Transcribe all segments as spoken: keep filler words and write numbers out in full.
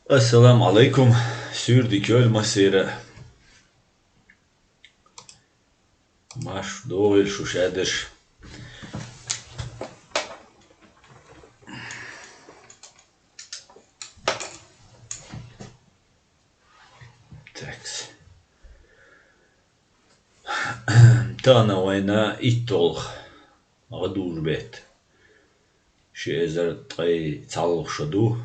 Ассаламу Ӏалайкум, суьйре дика йойла массеран. Марша догӀийла шу шадерш. Такс. Тахана вайна итталгӀа гӀадужу бетта. Ши эзар ткъе цхьалгӀа шо ду.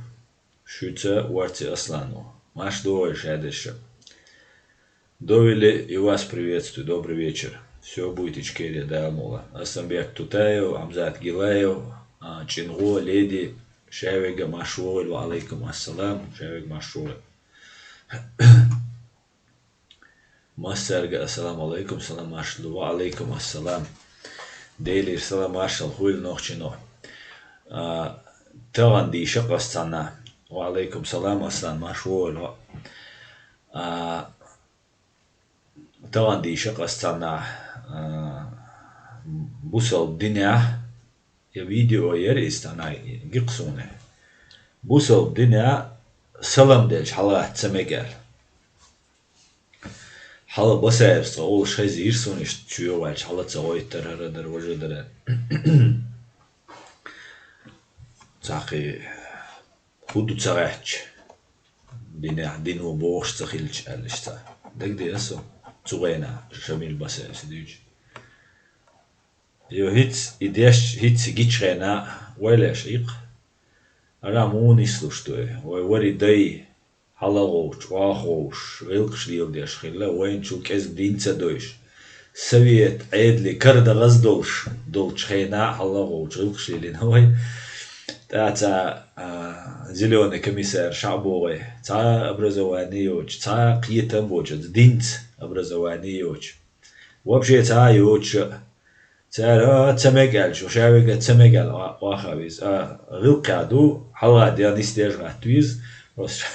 Шуьца, Орци Аслан ву. Марша догӀийла шадерш. Довели и вас приветствую. Добрый вечер. Всё будет, Ичкерия, Дала мукъ лахь. Асланбек Тутаев, Хьамзат Гилаев, а, ЧӀингӀо, Леди, шаверга марша вогӀийла, ва Ӏалайкум ассалам, шаверга марша вогӀийла. Массаьрга ассаламу Ӏалайкум, салам маршалла ду. Ва Ӏалайкум ассалам. Делера салам маршалла хуьлда нохчийн. А, тахана дийша-кх ас цхьаннахьа. Ва Ӏалайкум салам, Аслан, марша вогӀийла. А, тахана дийша-кх ас цхьаннахьа, а, бусалба динехь, я видео яра иза цхьаннахьа, гикъ суна. Бусалба динехь салам делча хьалагӀатта ца мега аьлла. Хьалха Басаевс цкъа олуш хезийра суна, иштта чу йогӀаьлча хьала ца гӀойтар, хӀара дар, важа дар. Цхьаькха хӀун ду ца гӀаьттича, динехь, дино бохуш ца хилча аьлла иштта. Дагадеа со, цу гӀенахь Шамил Басаевс дуьйцу. Йо, хӀинца и деш, хӀинца гича хенахь, вай леш иккха. Ара муха нислуш ду вай? Вай вари дай, хьалагӀовчу, охьагӀовш, гӀиллакхаш леладеш хилла, вайначул кӀезиг дин ца дойуш. Совет Ӏедале кара дагӀаза долуш, долчу хенахь хьалагӀовчу гӀиллакхаш лелийна вай. ТӀаккха цхьа, а, зелёный комиссар шаьш богӀий, цхьа а образование йоцуш, цхьа а кхетам боцуш, динца образование йоцуш. Вообще цхьа а йоцуш а. Цара, а, ца мега аьлла, шу шаверга ца мега аьлла, ва-, ваха веза. А, гӀиллакхехь ду, хьалха ден нисдеш гӀатта веза. Просто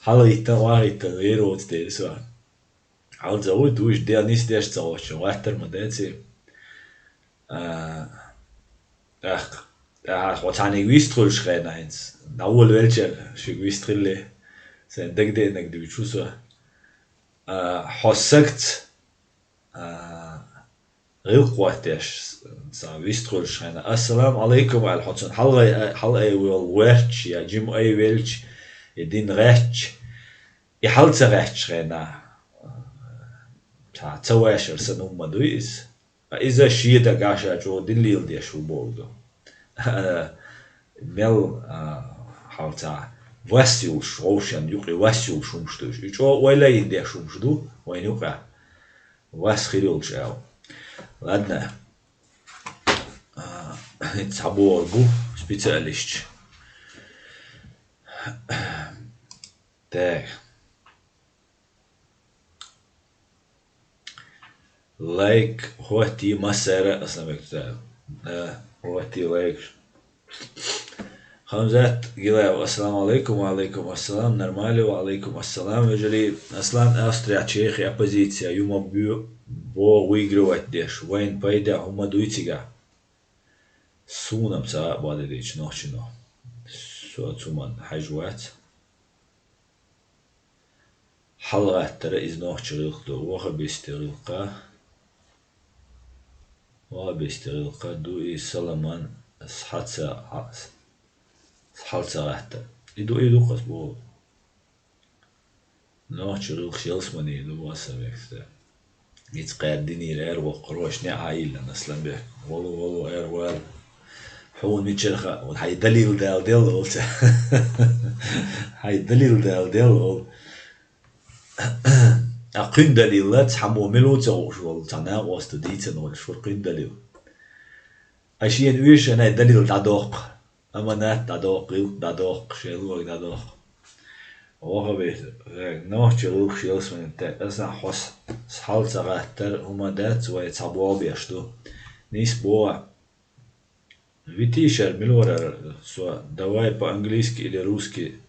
хьалхийтта, вахийтта, вер воцу дела со. Хьалца вуй, дуйш ден нисдеш ца гӀоттуш, гӀаттар ма даций. А, тӀаккха, тӀаккха хьо цхьаьнниг вистхуьлуш хенахь хӀинца. ДӀаволавелчара, шуьга вистхилли. Сайн дагадеанарг дуьйцу со. А, хьо сагца, а, гӀиллакх хӀоттош, цхьа вистхуьлуш хенахь, «Ассаламу Ӏалайкум», аьлла, хьо цунна хьалхай-, хьалаайвелла гӀерташ, я жима айвелча, я дина гӀаьттича, и хьала ца гӀаьттича хенахь, цхьа ца вашар санна хӀума ма дуй иза. Ткъа иза шен дагахь ша чӀогӀа дин леладеш ву бохург ду. Мел, а, хьалца вас йолуш, вовшашна юкъе вас йолуш хӀумаш ду уьш. И чӀогӀа ойла а йина деш хӀумаш ду вайна юкъахь. Вас хир йолуш аьлла. Ладно. А, хӀинца цхьабогӀур бу специалисташ. Так. Лайк хӀоттий массара а, Асланбек Тутаев. Да, хӀоттий лайк. Хамзат Гилаев, ассаламу Ӏалайкум, ва Ӏалайкум ассалам, нормально, ва Ӏалайкум ассалам, вежарий. Аслан, Австрия, Чехия, оппозиция, юма бу-, бо выигрывать деш, вайн пайда хӀума дуй цигахь? Суна-м ца а баделлачу нохчино. Со цу ман хьаьжа вац. ХьалагӀаттара иза нохчийн гӀиллакх ду, ваххабистийн гӀиллакх. Ваххабистийн гӀиллакх ду и саламан схьа ца, схьал ца гӀаттар. И ду, и ду-кх ас боху. Нохчийн гӀиллакхаш ялсамане ду, Асланбек Тутаев. Ницкъ кхаьрдинера аьр воккхур, ваша неӀ хьаиллина, Асланбек. Волу, волу, аьр вала. Хьуна мичара хаьа, хьайн далил дала делла олу ца. Хьайн далил дала делла олу. А кхуьнан далил, цхьаммо мила ву ца хууш волу, цхьа накъост дийцина волуш, хӀура кхуьнан далил. А шена вуьйш, ай далил дӀадоккху. Аманат дӀадоккху, гӀиллакх дӀадоккху, шелваг дӀадоккху. Ваххабит, э, нохчийн гӀиллакхаш ялсамане ду, аса хьо схьал ца гӀаттар хӀума дац, вай цхьа болх беш ду. Нийса боху. Витийша, мила вара со, давай по-английски или русски.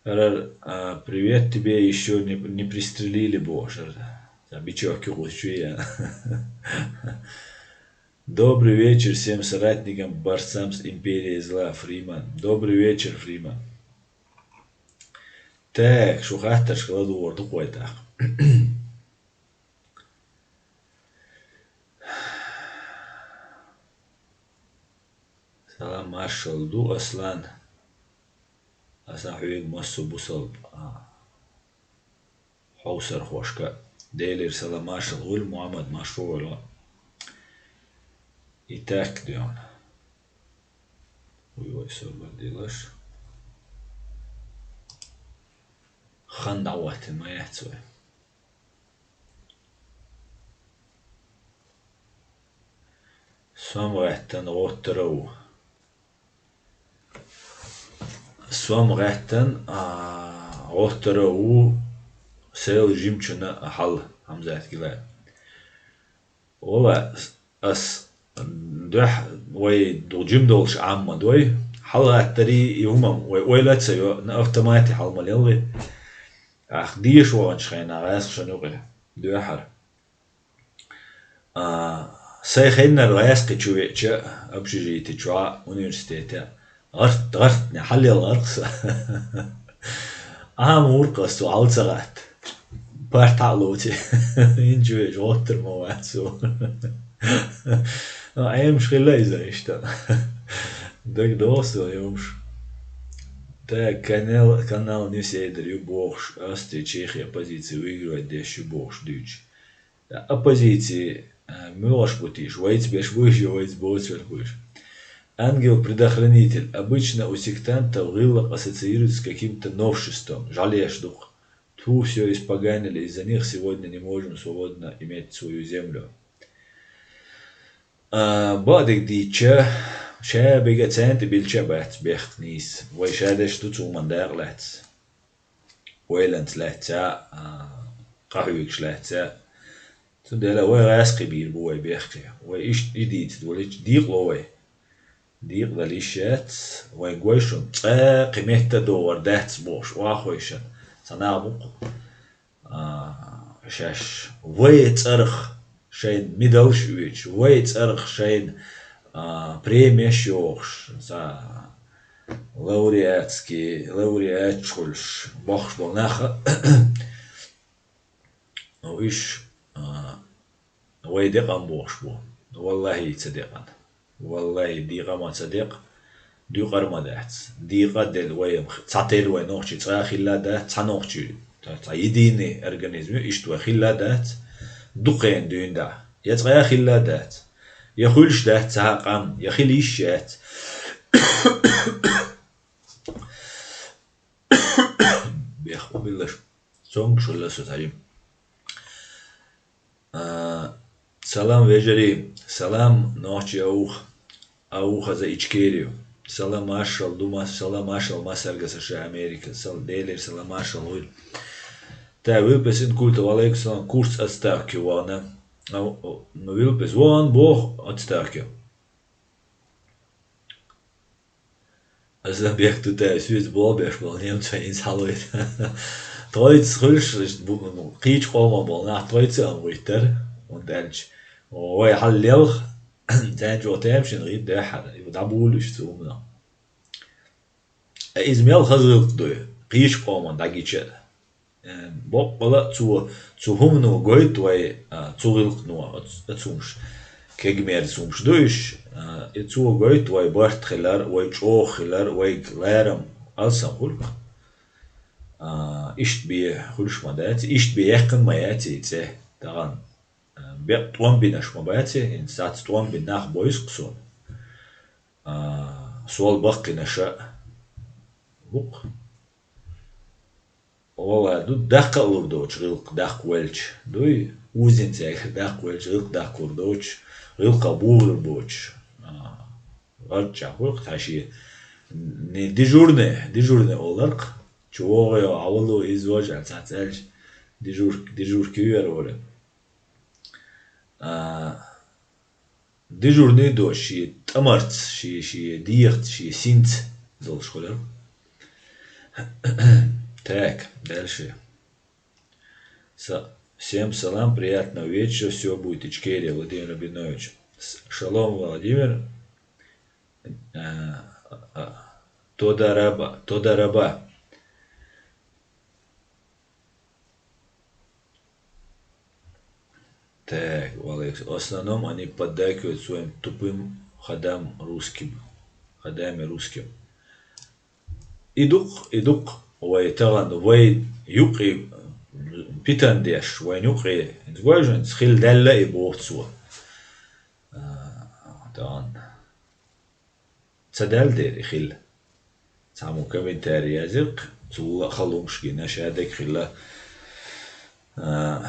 Ара, а, привет тебе, ещё не, не пристрелили бохуш ара. Ца бичок юкъуш чу я. Добрый вечер всем соратникам, борцам с империей зла, Фриман. Добрый вечер, Фриман. Так, шу хаттаршка ладугӀар ду-кх вай тӀаккха. Салам маршалла ду, Аслан. Аса хьоьга массо бусалба, а, хьовсархошка. Делера салам маршалла хуьлда, Мухьаммад, маршо войла. И так дуьйна. Уй, вай, собар делаш. Хан дӀаваттина ма яц вай. Сом гӀаьттан гӀоттара ву. Сом гӀаьттан, а, гӀоттара ву сел жимчуна хьал, Хьамзат Гилаев. Вала, ас дуьхьа вай ду-, жим долуш Ӏамма дой, хьал гӀаттари и хӀума вай ойла а ца йо, на автомате хьал ма лелли. Ах, деша ваханчу хенахь гӀаьскхашна юкъе дуьхьара. А, сайн хеннара гӀаьскхи чу веача, общежитие чохь, университете, гӀарт-, гӀартне хьалел гӀаркх сан. Ӏама вуркъ ас цу хьал ца гӀатта. Парта хьа а лоций. ХӀинца чу веача гӀоттар ма вац цо. Ӏемаш хилла иза иштта. ДагадогӀу сан юмаш. Так, канал, канал нисъедр ю бохуш, Австри, Чехия оппозиция выигрывать деш ю бохуш дуьйцу. Оппозиция, а, муьлш бу тийша? Вайца беш бу уьш, я вайца боцург бу уьш? Ангел-предохранитель. Обычно у сектантов гӀиллакх ассоциируется с каким-то новшеством. ЖӀалеш ду-кх. Тьфу, всё испоганили из-за них, сегодня не можем свободно иметь свою землю. А, бакъдерг дийцча, ша берриг а царна тӀе билча а бац бехк нийса. Вай ша деш ду цу хӀуманна дакъа лаьцна. Ойланца лаьцна, а, къахьоьгуш лаьцна. Цундела вай гӀаьскхи бийр бу вай бехке. Вай иштта и дийцад валича, декъало вай. Декъадала йиш яц, вайн гой шуна, цкъа кхин метта а догӀур дац бохуш, охьахойшан. Сан нах бу-кх, а, шаьш вай цӀарах шайна медалш а оьцуш, вай цӀарах шайна, а, премеш а йохуш, ца лауреатский, лауреаташ хуьлуш, бохуш болу нах а, уьш, а, вай декъан бохуш бу. Валлахьи, ца декъан. Валлахьи, декъа ма ца декъа, декъар ма дац. Декъа а делла вай, цхьатерра вай нохчий цкъа а хилла а дац, цхьа нохчий, цхьа единый организм ю, иштта вай хилла а дац, дукха хан дуьйна дӀа. Я цкъа а хилла а дац, я хуьлуш дац цхьа а къам, я хила йиш яц. Бех, умиллаш. Цомгуш хилла со цхьа жима. А, салам, вежарий. Салам, нохчий, а вуха. А вуха за Ичкерию. Салам, маршалла ду ма-, салам, маршалла массаьрга сан ша Америка. Сал-, Делера салам, маршалла хуьлда. Та, Вилпес ин культа, ва алейкум салам, курс отставки вахана. А, о, ну, Вилпес вахана боху отставки. Аса бехк ду тӀе, соьца болх беш болу немцой хӀинца хьалавайта. Тхоьца хуьлуш, иштта бу-, ну, кхечу къоман болу нах тхоьца а ма гӀуьттара, хӀунда аьлча вай хьал лелха, цаьрца чӀогӀа тамашийна гӀийр даьхьара, и дӀабулуш цу хӀуманах. Иза мел хаза гӀиллакх ду, кхечу къоман дӀагича а. Э, боккъала а цо, цу хӀумано гойту вай, а, цу гӀиллакхано, оц-, оцу хӀумаш, кегамерза хӀумаш ду уьш, а, и цо гойту вай барт хилар, вай чӀогӀа хилар, вайга ларам алсам хуьлу-кх. А, иштта бен хуьлуш ма дац, иштта бен яьккхина ма яц и цӀе тахана. А, бекъа тӀом бинарш ма бац, хӀинца сац тӀом бина нах бойсу-кх суна. А, сол баккхинарш а бу-кх. Ола ду, даккха а лур доцуш гӀиллакх даккха велча, дуй, узинцегара даккха велча, гӀиллакх даккхалур доцуш, гӀиллакхах бухалур боцуш, а, гӀарччехь хуьлу-кх тхьа шен, не дежурный, дежурный олар-кх, чу вогӀу йо, Ӏа вало, иза вожа аьлла цхьацца аьлча, дежур-, дежурка ю яра вара. А, дежурный доцуш, шен тӀамарца, шен, шен дегӀаца, шен синца долуш хуьлу. Так, дальше. Са-, всем салам, приятного вечера, всё будет Ичкерия, Владимир Рабинович. С-, шалом, Владимир. А, а, тодараба, тодараба. Так, Валерий, в основном они поддакивают своим тупым ходам русским. Ходами русским. И дукха, и дукха вай тахана, вай юкъе питана деш, вай юкъе, хӀинца гой шуна, хила даьлла и боху цо. А, тахана. Ца даьлла дера и хила. Цхьаммо комментарий язйира-кх, цул а хала хӀумаш гина, шадерг хилла. А,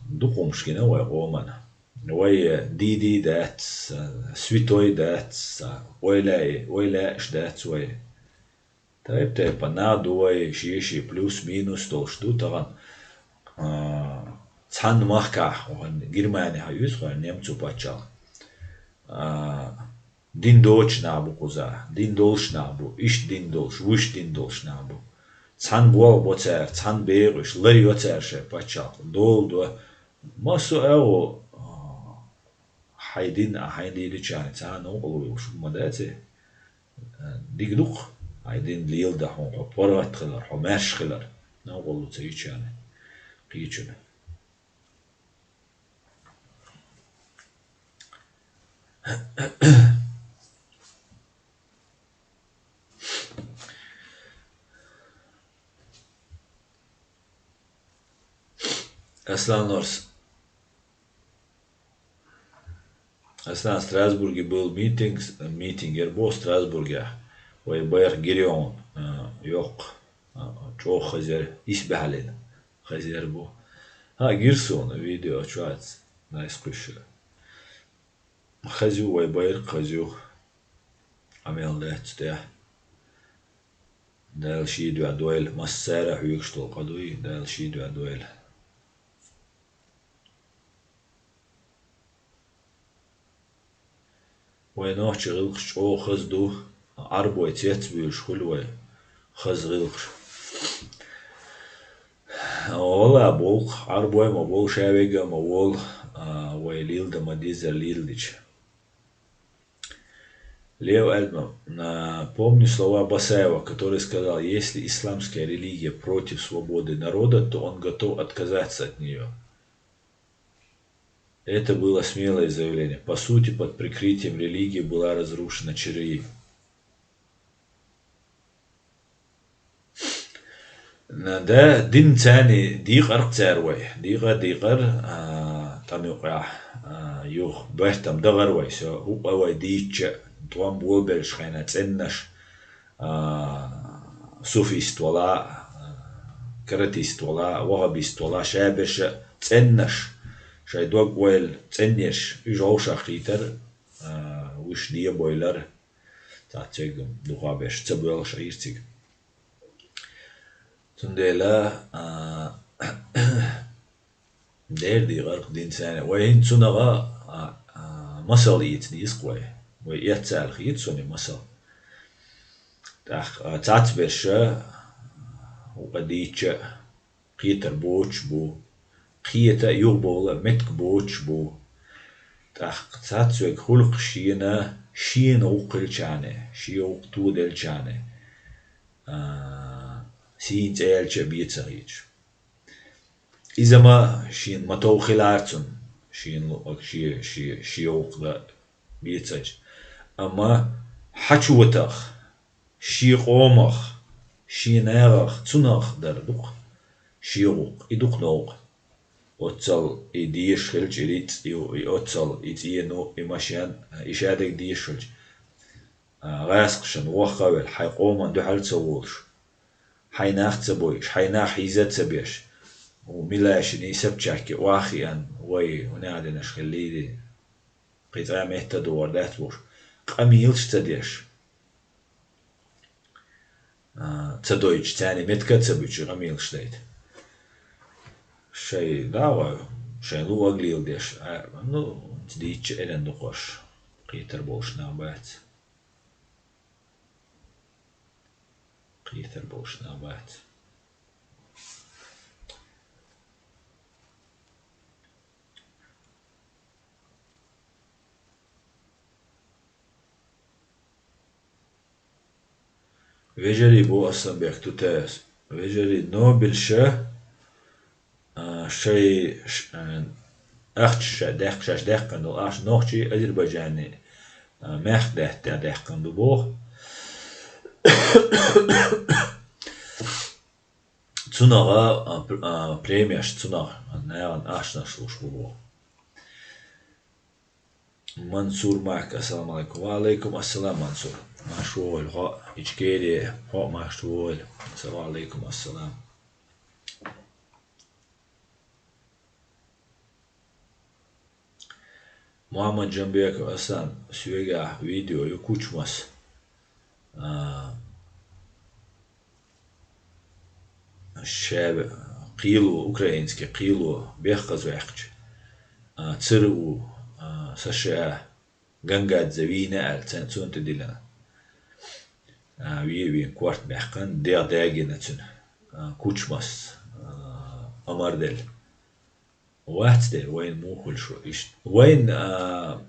дукха хӀумаш гина вай къомана. Вай дийдий дац, а, святой дац, а, ойла, ойла еш дац вай. Тайп-тайпана нах ду вай, шен-шен плюс-минус долуш ду тахана. А, цхьана махкахь, вайн Германи хьан юьсу, вайн немцу паччахь. А, дин доцуш нах бу кхузахь, дин долуш нах бу, иштта дин долуш, вуьшта дин долуш нах бу. Цхьана болх бо цара, цхьана бехаш, лар йо цара шайн паччахьалкхе, дола до. Массо а агӀо, а, хьайн дин а хьайна лелийча, царна новкъарло йолуш хӀума ма дац и. Дика ду-кх, хьайн дин леладан хьуна, хьо паргӀат хилар, хьо маьрша хилар, новкъарло ца йича, кхечунна. Аслан Норс. Аслан, в Страсбурге был митинг, с-, митинг, яр бо Страсбурге. Вай байракх гире хьуна, а, йоккха, а, чӀогӀа хазар, исбаьхьаллина хазар бу. ХӀаъ, гира суна видео чу ац, найс кхуьйсуш. Хаза ю вай байракх, хаза ю. Къамел дац тӀехь. Дала шен дуьхьа дойла, массара а хьоьгуш долу къа дуй, Дала шен дуьхьа дойла. Вай нохчийн гӀиллакхаш чӀогӀа хаза ду, Ӏарбой цецбуьйлуш хуьлу вай хаза гӀиллакхаш. ВаллахӀи, болу-кх, Ӏарбой а ма болу, ша вега а ма волу, а, вай леладан ма-деззара леладича. Лев Эльман, а, помню слова Басаева, который сказал: «Если исламская религия против свободы народа, то он готов отказаться от неё». Это было смелое заявление. По сути, под прикрытием религии была разрушена ЧРИ. Да, динца царна дийкъар-кх цара вай. Дийкъар, дийкъар, а, тӀам юкъахь, а, юха бертам дахара вай, со, хӀуъа вай дийцча, тӀом болабеллачу хенахь цӀеннаш, а, суфист вала, а, каратист вала, ваххабист вала, шаберш а цӀеннаш, шайн дог-ойла цӀенъеш, уьш вовшах хийтар, а, уьш дебойлар, цхьацца цуьнга дукха беш ца боьлхуш Ӏийра цига. Цундела, а, дера дийкъар-кх динца царна. Вай хӀинца цунах а, а, масал эца деза-кх вай. Вай эццахь хета суна и масал. ТӀаккха, а, цхьацца берш а, хӀуъа дийцча а, кхетар боцуш бу, кхета а, юхабовла а меттиг боцуш бу. ТӀаккха цхьацца верг хуьлу-кх шена, шена гӀуллакх хилчахьана, шен гӀуллакх тоделчахьана, а, сийна цӀе яьлча а бен ца хеташ. Иза ма шена ма тов хилара цунна, шена луъург шен, шен, шен гӀуллакх дан бен ца хеташ. Амма хьачуватарх, шен къомах, шен нахах, цунах дар ду-кх шен гӀуллакх, и ду-кх новкъа. Оццал и дезаш хилча и рицкъ, и, и оццал и цӀено, и машен, и шадерг дезаш хилча, а, гӀаскхашна вохха а велла, хьайн къоман дуьхьал ца волуш, хьайн нах ца бойуш, хьайн нах хьийза а ца беш, хӀу милашиний сапчаьхке охьахиъна вай, хӀун аьлла динарш хиллий, кхин цкъа а метта догӀур дац бохуш, къамелаш ца деш, а, ца дойтуш, царна меттиг а ца буьтуш, къамелаш дайта. Шайн дагӀа, шайн луъург леладеш, а, ну, дийцча а эрна ду-кх уьш, кхетар болуш нах бац. Кхетар болуш нах бац. Вежарий бу, Асланбек, тутас. Вежарий, нобель ша, а, шай, ш-, э, ахча ша даьккха, шаьш даьккхина долу ахча нохчий Азербайджане, а, мехка даьтта даьккхина ду боху. Цунах, а, пр-, а, премеш, цунах нахана ахчанаш луш бу боху. Мансур Мак, ассаламу алейкум. Ва алейкум ассалам, Мансур. Марш вогӀийла хьо, Ичкери, хьо марш вогӀийла. Ва алейкум ассалам. Мухаммад Джамбеков Асан, соьгахь видео ю Кучмас. А, ша кхело, украинский кхело бехказаваьккхича, а, ЦРУ, а, США Гангадзе вийна аьлла, цен-, цунна тӀедиллина. А, ве-, вен корта баьккхина, дегӀ дагийна цуьнан. А, Кучмас, а, амар делла. Вац дера, вайна муха хуьлуш ву иштта. Вайна, а,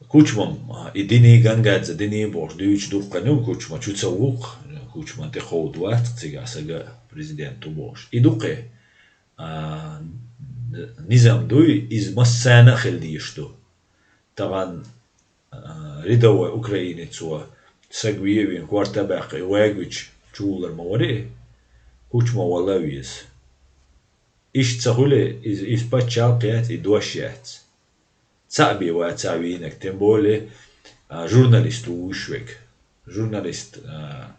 Кучмам, а, и дини, Гангадзе дини бохуш дуьйцуш дуккха ю Кучма, чу ца вукху, Кучман тӀе кховда вац, цигахь сага президент ву бохуш. И дуккхе, а, низам дуй, иза массарна а хила дезаш ду. Тахана, а, рядовой украинец ву, саг ве а вийна, корта а баьккхина, и вагавича чувуллар ма вара и, Кучма вала а веза. Иштта ца хуьлий, иза, иза пачхьалкх яц, и дош яц. Цхьаъ бен вацахь вийнарг, тем более, а, журналист ву уьш верг. Журналист, а,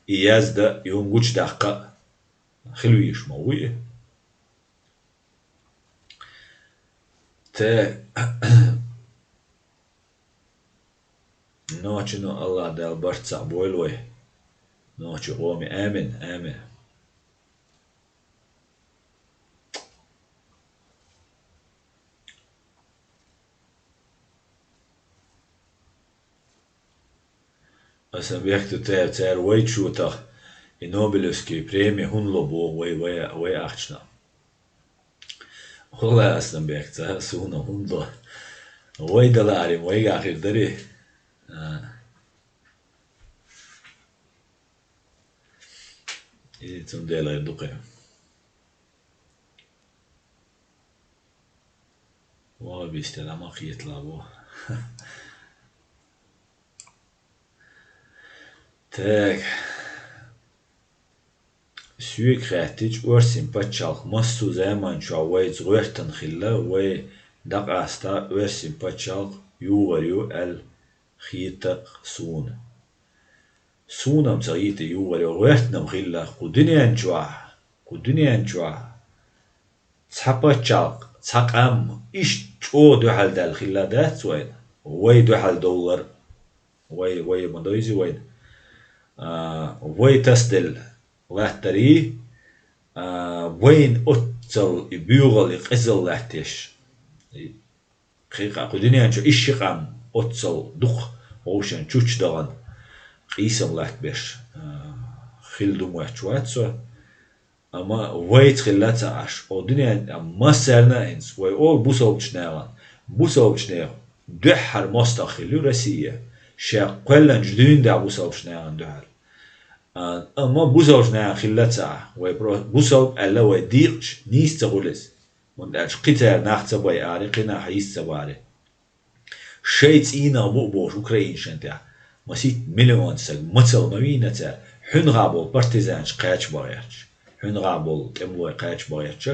и яздан, и хӀума гучудаккха а хила везаш ма ву и. Те, нохчо, ну, Аллах Дала барт цхьаъ бойла вай. Нохчийн къоме. Амин, амин. Аса бехк ду тӀе, цара вай чу тахана и Нобелевский преми хӀунда ло боху вай, вай, вай ахчанах. ВаллахӀи, Асланбек, ца суна хӀунда ло. Вай даларе, вайга хир дарий. А. И цундела ду кхин. Валла бистера ма кхеталахь бу. Так. Соьга хаьттича, оьрсийн пачхьалкх массо а заманчохь вайца гӀоьртина хилла, вай дӀакъаста оьрсийн пачхьалкх югӀар ю аьлла хета-кх суна. Суна-м ца хета югӀар ю, гӀоьртина-м хилла кху дуьнен чохь, кху дуьнен чохь. Цхьа пачхьалкх, цхьа къам иштта чӀогӀа дуьхьал даьлла хилла дац вайна? Вай дуьхьал довлар, вай, вай ма дойзи вайна. А, вай тасаделла латтарий, а, вайна оццал и боьхалла, и къизалла латтош. И кхин къа-, кху дуьнен чу и ши къам оццал дукха вовшен чучча дахана къийсам латтабеш, а, хила ду моьттуш вац со. Амма вайца хилла ца Ӏаш, о дуьнен, а, массарна а хӀинца, вай олу бусалбачу нахана, бусалбачу нехан дуьххьара мостагӀ хилла ю Россия, ша кхоьллинчу дуьйна тӀехь бусалбачу нахана дуьхьал. А, амма бусалбачу нахана хилла ца Ӏа, вай про-, бусалба аьлла вай дийкъачу нийса ца хуьлу иза. ХӀунда аьлча кхин цара нах ца байари, кхин нах йист ца бари. Шайн цӀийнах бу а бохуш украинашна тӀехь, масийтта миллион саг мацалла ма вийна цара, хьуьнхахь болу партизанаш кхача бахьерча, хьуьнхахь болу тӀемалой кхача бахьерча,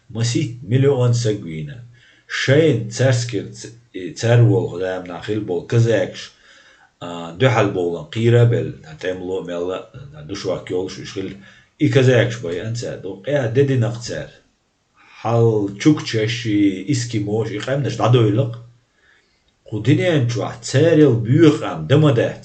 масийтта миллион саг вийна. Шайна цаьрскира ц-, и цаьрволу заманахь хилла болу казакаш, а, дуьхьал бовлан кхийра а белла, тӀемало а мелла а, душвак йолуш уьш хилла, и казакаш байъан цара, дукъа де дина-кх цара. Хьал чукчаш и, эскимош и къаьмнаш дӀадойлла-кх. Кху дуьнен чохь царел боьха къам дан ма дац.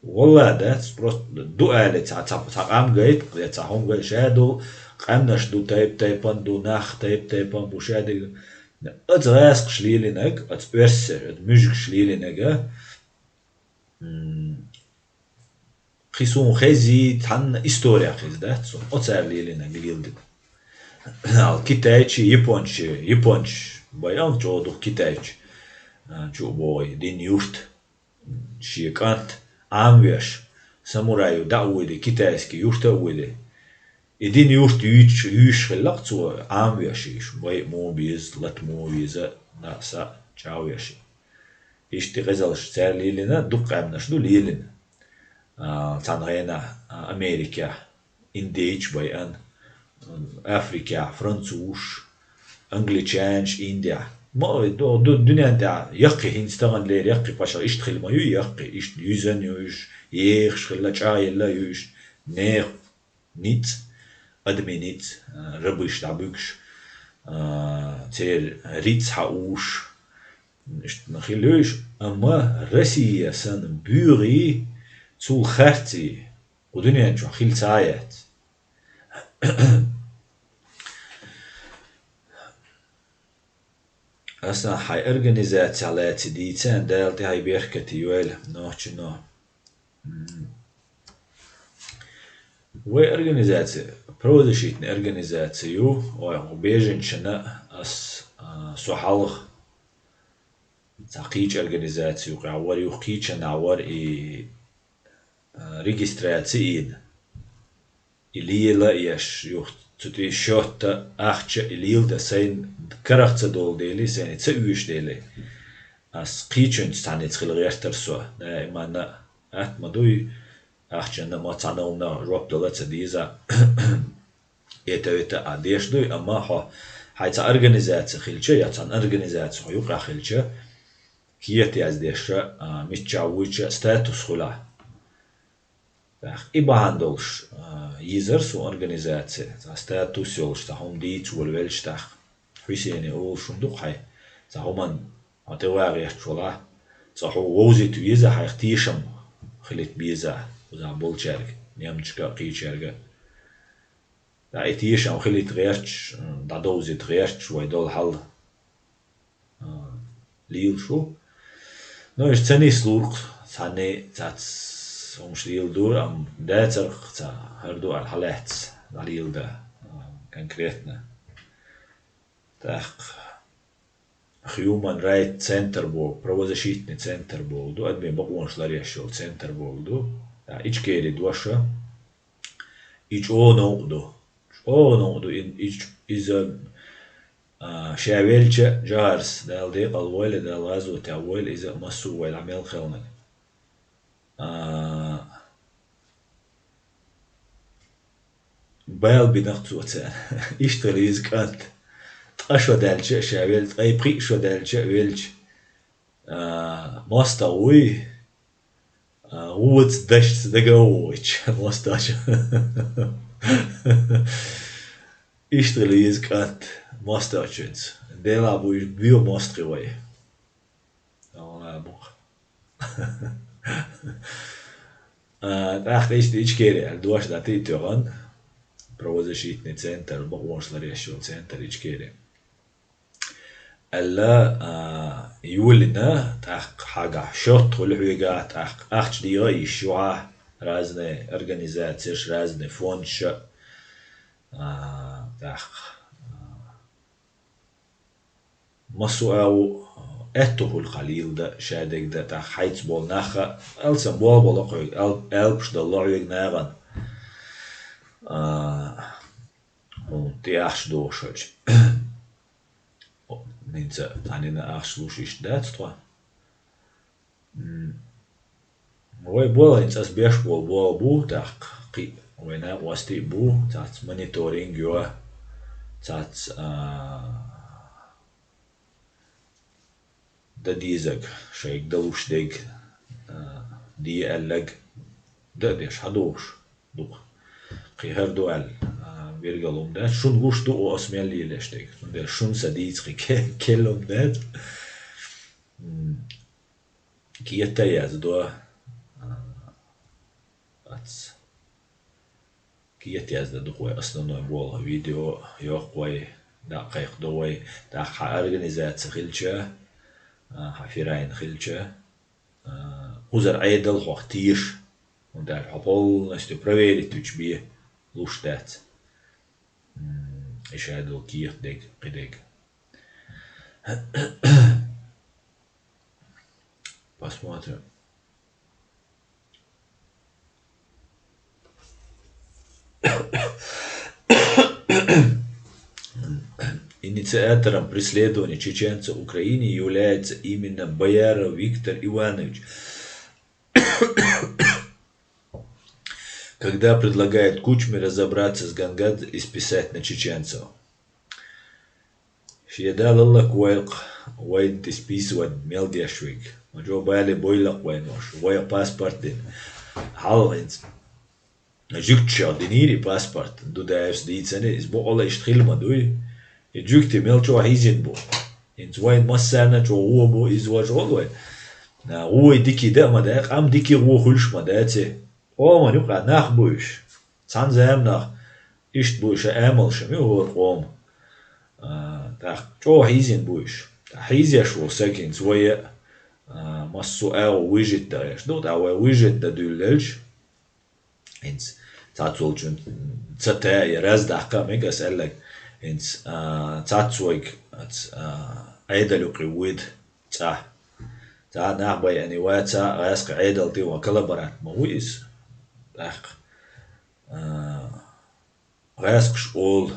Валла дац, просто ду алий цхьа, цхьа, цхьа къам гайта, я цхьа хӀума гайта ша ду, къаьмнаш ду, тайп-тайпана ду, нах тайп-тайпана бу ша дерг. Аса гӀаскхаш лелинарг, аса оьрсаш, аса муьжгаш лелинарг, м, кхин суна хезий, цхьанна история хеза дац суна, оцара лелина гилдина. Ал китайчи, япончи, япончи байъал чӀогӀа ду китайчи, а, чу а богӀий, дин юрт, шен кӀант Ӏамвеш, самурай дӀа а вуьйди, китайский юрт а вуьйди. И дин юрт юьйчу, юьйш хиллакх цо, Ӏамвеш йиш, вай мо веза, лат мо веза, на са чавеш. Иштта къизалш цаьрга лелина, дукха къаьмнаш ду лелина. А, цхьана гӀенахь, а, Америкехь, индейч байан, Африкехь, француш, англичанаш, Индехь. Ма ду-, ду-, дуьнен тӀехь яккхий хӀинца тахана лер, яккхий пачхьалкх иштта хила ма ю, яккхий, иштта юьзан юьйш, ехаш хилла, чӀагӀъелла юьйш, нехан ницкъ, адамийн ницкъ, а, рабыш дӀабуьгуш, а, церан рицкъ хьаууш, иштта хила ю уьш, амма Россия санна буьгӀий, цул харций, кху дуьнен чохь хила ца яц. Аса хьайн организаци лаьцна дийцина, Дала тӀе хьайн беркате йойла, нохчино. М. Вай организаци, правозащитный организаци ю, ой, беженчана ас, а, со хьалха цхьа кхечу организаци юкъахь вара, юха кхечанахь вара и, а, регистраци йина. И лела а еш, юха цу тӀе счёт а, ахча а, и лела дан сайна карах ца долу дели, сайна ца оьшу дели. Ас кхечуьнца цхьаьнца хила гӀертара со, даиманна а атта ма дуй, ахчанна а ма цхьана хӀуманна жоп дала а ца деза. Эта, эта а деш дуй, амма хьо хьайн цхьа организаци хилча, я цхьана организаци хьо юкъахь хилча, кхета яздеш, а, миччахь вуьйча статус хуьлахь. ТӀаккха и бахьана долуш, а, йийзара суна организаци, цхьа статус йолуш, цхьа хӀума дийца волавелча тӀаккха. Хьусене олуш хӀума ду-кх хьайн, цхьа хӀуманна хьо тӀе ван гӀерташ валахь, цкъа хьо вовзийта веза, хьайх тешам хилийта беза, кхузахь болчаьрга, немцашка а, кхечаьрга а. ТӀаккха и тешам хилийта гӀерташ, дӀадовзийта гӀерташ вай долу хьал, а, лелаш ву. Но иштта ца нислур-кх, цхьанне цхьацца хӀумаш леладора, амма дацара-кх цхьа хӀара ду аьлла хьалаьцна дӀалеладан, а, конкретно. ТӀаккха Human Rights Center боху, правозащитный центр боху ду, адамийн бакъонаш ларъеш йолу центр боху ду. ТӀаккха Ичкери дош а, и чӀогӀа новкъа ду. ЧӀогӀа новкъа ду. И-, и-, иза, а, ша велча, Джарс, Дала декъал войла, Дала гӀазотехь войла, иза массо а вайла мел кхелнарг. А, бала бина-кх цо царна. Иштта хила иза кӀант. Ткъа шо даьлча а ша велча, ткъе пхиъ шо даьлча а велча, а, мостагӀ вуй, а, вуца дашца дага а войтуш, мостагӀчо. Иштта хила иза кӀант мостагӀчуьнца. Делахь бу уьш боьха мостагӀий вай. Алла бу-кх. А, тӀаккха иштта Ичкери аьлла дош дӀатийтина, правозащитный центр, бакъонаш ларъеш йолу центр Ичкери. Аьлла, а, йолийна, тӀаккха хьагахь счёт хуьлу хьоьгахь, тӀаккха ахча дегӀа а йиш ю хьан, разные организацеш, разные фондаш а, а, тӀаккха, а, массо а ву, аьтту хуьлу хьан леладан, ша дегдан, тӀаккха хьайца болу нах а, алсам болх бо-кх хьоьга, ал-, алапаш дало хьоьга нахана. А, хьуна тӀе ахча дохуш хилча. ХӀинца цхьанна ахча луш иштта дац тхо. М, вай болх, хӀинца ас беш болу болх бу, тӀаккха кхин а вай накъостий а бу, цхьацца мониторинг йо, цхьацца, а, дан дезарг, шайга дан луш дерг, а, де аьлларг, дан а деш, хьадохуш ду-кх. Кхин хӀара ду аьлла, а, бергал хӀума дац, шуна гуш ду аса мел лелош дерг, цундела шуна сан дийца кхин ке-, керла хӀума дац. М, кета а яздо, а, ац. Кета яздан ду-кх вай основной болх, видео йоккху вай, дӀа а кхайкхадо вай, тӀаккха хьан организаци хилча, а, хьан фирайн хилча, а, кхузара Ӏедал хьох теша, хӀунда аьлча хьо полностью проверить вича бен луш дац. М, и ша долу кета дерг, кхин дерг. Посмотрим. Инициатором преследования чеченцев в Украине является именно Бояров Виктор Иванович, когда предлагает Кучме разобраться с Гангадзе и списать на чеченцев. Шеда лалла куайк вайн списывать мел деш вик. Ма жо бали бойлак вайн вош. Вая паспорт дин. Хал инц. Жугтиша динийри паспорт. Дудаевс дийцани, из бокъала ишт хил ма дуй. И жугти мел чо хьизин бу. Инц вайн массана чо гъо бу, из важ гъол вай. На, гъой дики да ма да, къам дики гъо хуьлш ма да ци. Къоман юкъа нах буйш. Цхьан заманах ишт буйш, амалша ми гӀор къом. А, тӀаккха чӀогӀа хьийзина буйш. ТӀаккха хьийзеш ву саг хӀинца вай, а, массо а агӀо вижит да гӀеш ду, тӀаккха вай вижит да дуьллалш. ХӀинца цхьацолчун ца та я раздаккха мега ас аьлларг. ХӀинца, а, цхьацвайг, ац, а, Ӏедал юкъе вуйда цӀа. Цхьа нах байани ваца, гӀаьскхи Ӏедал тӀе ван коллаборант ма ву иза. ТӀаккха, а, гӀаьскхаш олу: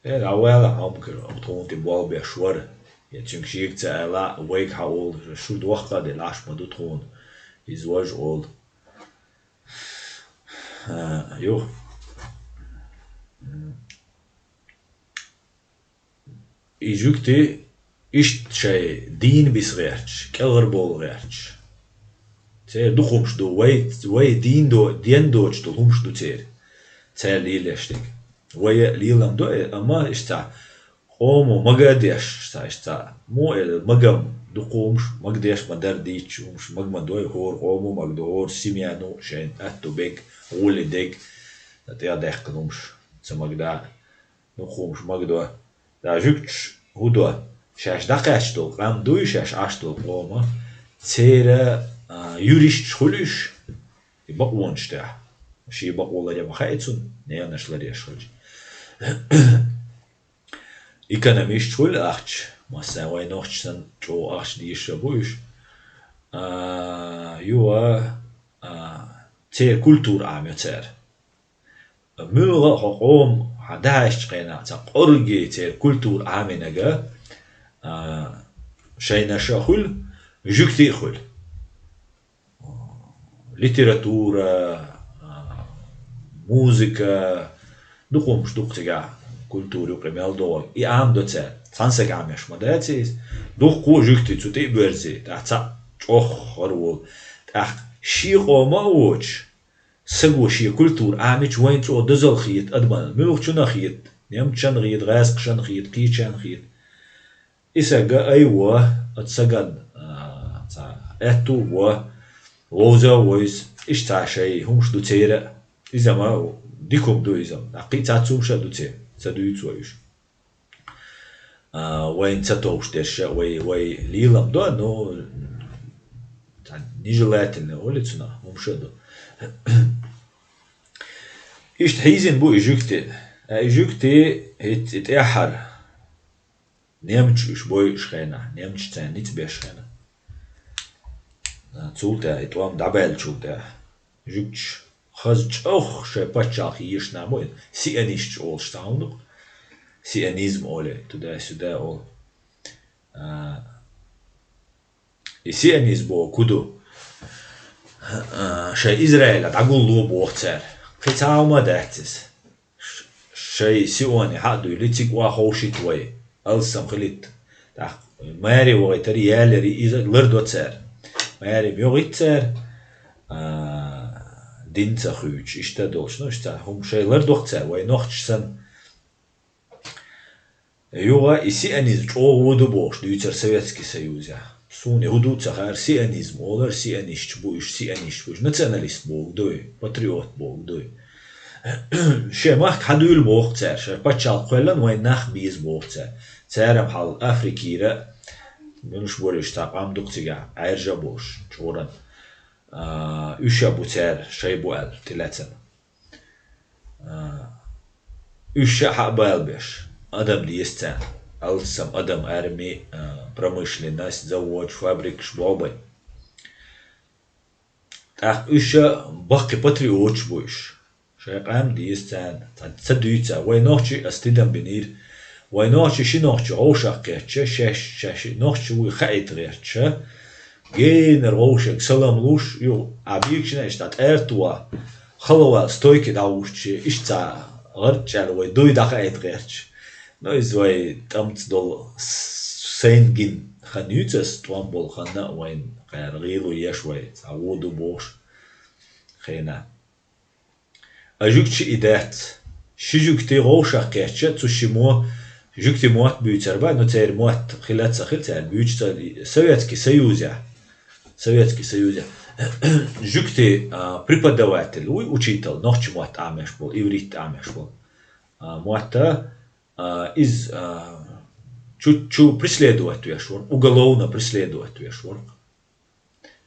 «Э, дӀавала, хьо-м кара, тхуна тӀе болх беш вара». Я цуьнга шега ца аьлла, вайга хьан олу, шу дохка а делла, Ӏаш ма ду тхуна. Иза важа олу. А, ю. И жуьгти иштта шайн дийна биса гӀерташ, кӀелгӀарбовла гӀерташ. Церан дукха хӀумаш ду, вай, вай дийна до-, ден доцуш долу хӀумаш ду церан. Цаьрга лелаш дерг. Вай а лелам до, э, амма иштта къомо мага а деш, ца иштта. Мо э, магам дукха хӀумаш, мага деш ма дара дийцча хӀумаш, мага ма дой, хӀора къомо мага до, хӀора семьяно шайн атто бег, гӀоли дег, тӀе а даьккхина хӀумаш, ца мага да. Ну, хӀумаш мага до. Да, жуьгташ хӀу до? Шаьш дӀакхаьчна долу къам дуй, шаьш Ӏаш долу къома. Церан, а, юристаш хуьлуш, и бакъонаш тӀехь. Шен бакъо ларъян ма хаьа цунна, ненаш ларъеш хилча. Экономисташ хуьлу ахча, массара вайн нохча санна чӀогӀа ахча дийша бу уьш. А, юха, а, церан культура Ӏамайо цара. Муьлхха а хьо къоман хьан дахьаьччу хенахь цхьа къорггий церан культура Ӏамийнарг, а, шайнаша а хуьлу, жуьгтий а хуьлу. Литература, а, музыка, дукха хӀумаш дукха цигахь культура юкъе мел догӀу. И Ӏамадо цара. Цхьана сага Ӏамош ма дац иза. Дуккха а жуьгтий цу тӀе а боьрзий, тӀаккха цхьаъ чӀогӀа хӀара волу. ТӀаккха шен къома а воцуш, саго шен культура Ӏамийча вайна цо дозалла хета адаман, муьлххачунна а хета, немцашна а хета, гӀаьскхашна а хета, кхечарна а хета. И саг ай а во, оцу саган, а, цхьа аьтту а бо, вовза а войза, иштта шайн хӀумаш ду церан а. Иза ма дика хӀума ду иза. ТӀаккха кхин а цхьацца хӀумаш а ду церан, ца дуьйцу вай уьш. А, вайна ца товш дерш а, вай, вай лелам до, ну, цхьа нежелательно олу цунах, хӀумаш а ду. Иштта хьийзина бу и жуьгти. А и жуьгти хӀетта и тӀаьххьара немцаш уьш бойуш хенахь, немцаш царна ницкъ беш хенахь. Цул тӀаьхьа и тӀом дӀабаьллачул тӀаьхьа. Жуьгташ хаза чӀогӀа шайн пачхьалкх езаш нах бу, сионисташ олуш цхьа хӀума ду-кх. Сионизм олу, туда-сюда олу. А, и сионизм боху ку ду? А, шайн Израиле дӀагулло боху цара. Кхин цхьа хӀума а дац иза. Ш-, шайн Сионе хьа а дуьйли, цига охьаховшийта вай, алссам хилийта. ТӀаккха маре вахийтари, ялари иза лардо цара. Маре йогӀийта цара, а, дин ца хуьйцуш, иштта долуш, ну, иштта хӀума шайн лардо-кх цара, вай нохчаш санна. Юха и сионизм чӀогӀа ву ду бохуш дуьйцура Советский Союзехь. Суна и хӀу ду ца хаьара, сионизм олура, сионисташ бу уьш, сионисташ бу уьш. Националист бохург дуй, патриот бохург дуй. Шен махка хьадуьйла боху цара, шайн пачхьалкх кхоьллина вайн нах беза боху цара. Цара-м хьал Африкера, муьлш бара уьш цхьа къам ду-кх цигахь, Ӏаьржа а болуш, чкъуран. А, уьш а бу цара, шайн бу аьлла, тӀелаьцна. А, уьш а хьа а балабеш, адам деза царна. Алссам адам, арми, а, промышленность, заводаш, фабрикаш боху бай. ТӀаккха уьш а баккхий патриоташ бу уьш. Шайн къам деза царна, цхьа ца дуьйцу, вай нохчий ас тидам бинийра. Вай нохчий ши нохчо вовшах кхетча, шаьш, шаьш нохчо вуй хаийта гӀерташ, генара вовшех салам луш, ю, а бийгача иштта тӀаьртаван, халаван стойке дӀавуьжучи, иштта гӀарчӀ аьлла вай дуй дӀахаийта гӀерташ. Ну, иза вай тӀамца долу с-, сайна гина хан юьйцу ас, тӀом болу ханна а вайн кхара гӀийла еш вай, цхьа вон ду бохуш хенахь. А жуьгтий и дац. Ши жуьгтий вовшах кхетча, цу ши мо, жуьгтий мотт буьйцур бац, ну, церан мотт хила а ца хила, церан буьйцу ца, Советский Союзехь. Советский Союзехь. Жуьгтий, а, преподаватель вуй, учитель, нохча мотт Ӏамош болу, иврит Ӏамош болу. А, мотта, а, иза, а, чу, чу преследовать веш вара, уголовно преследовать веш вара.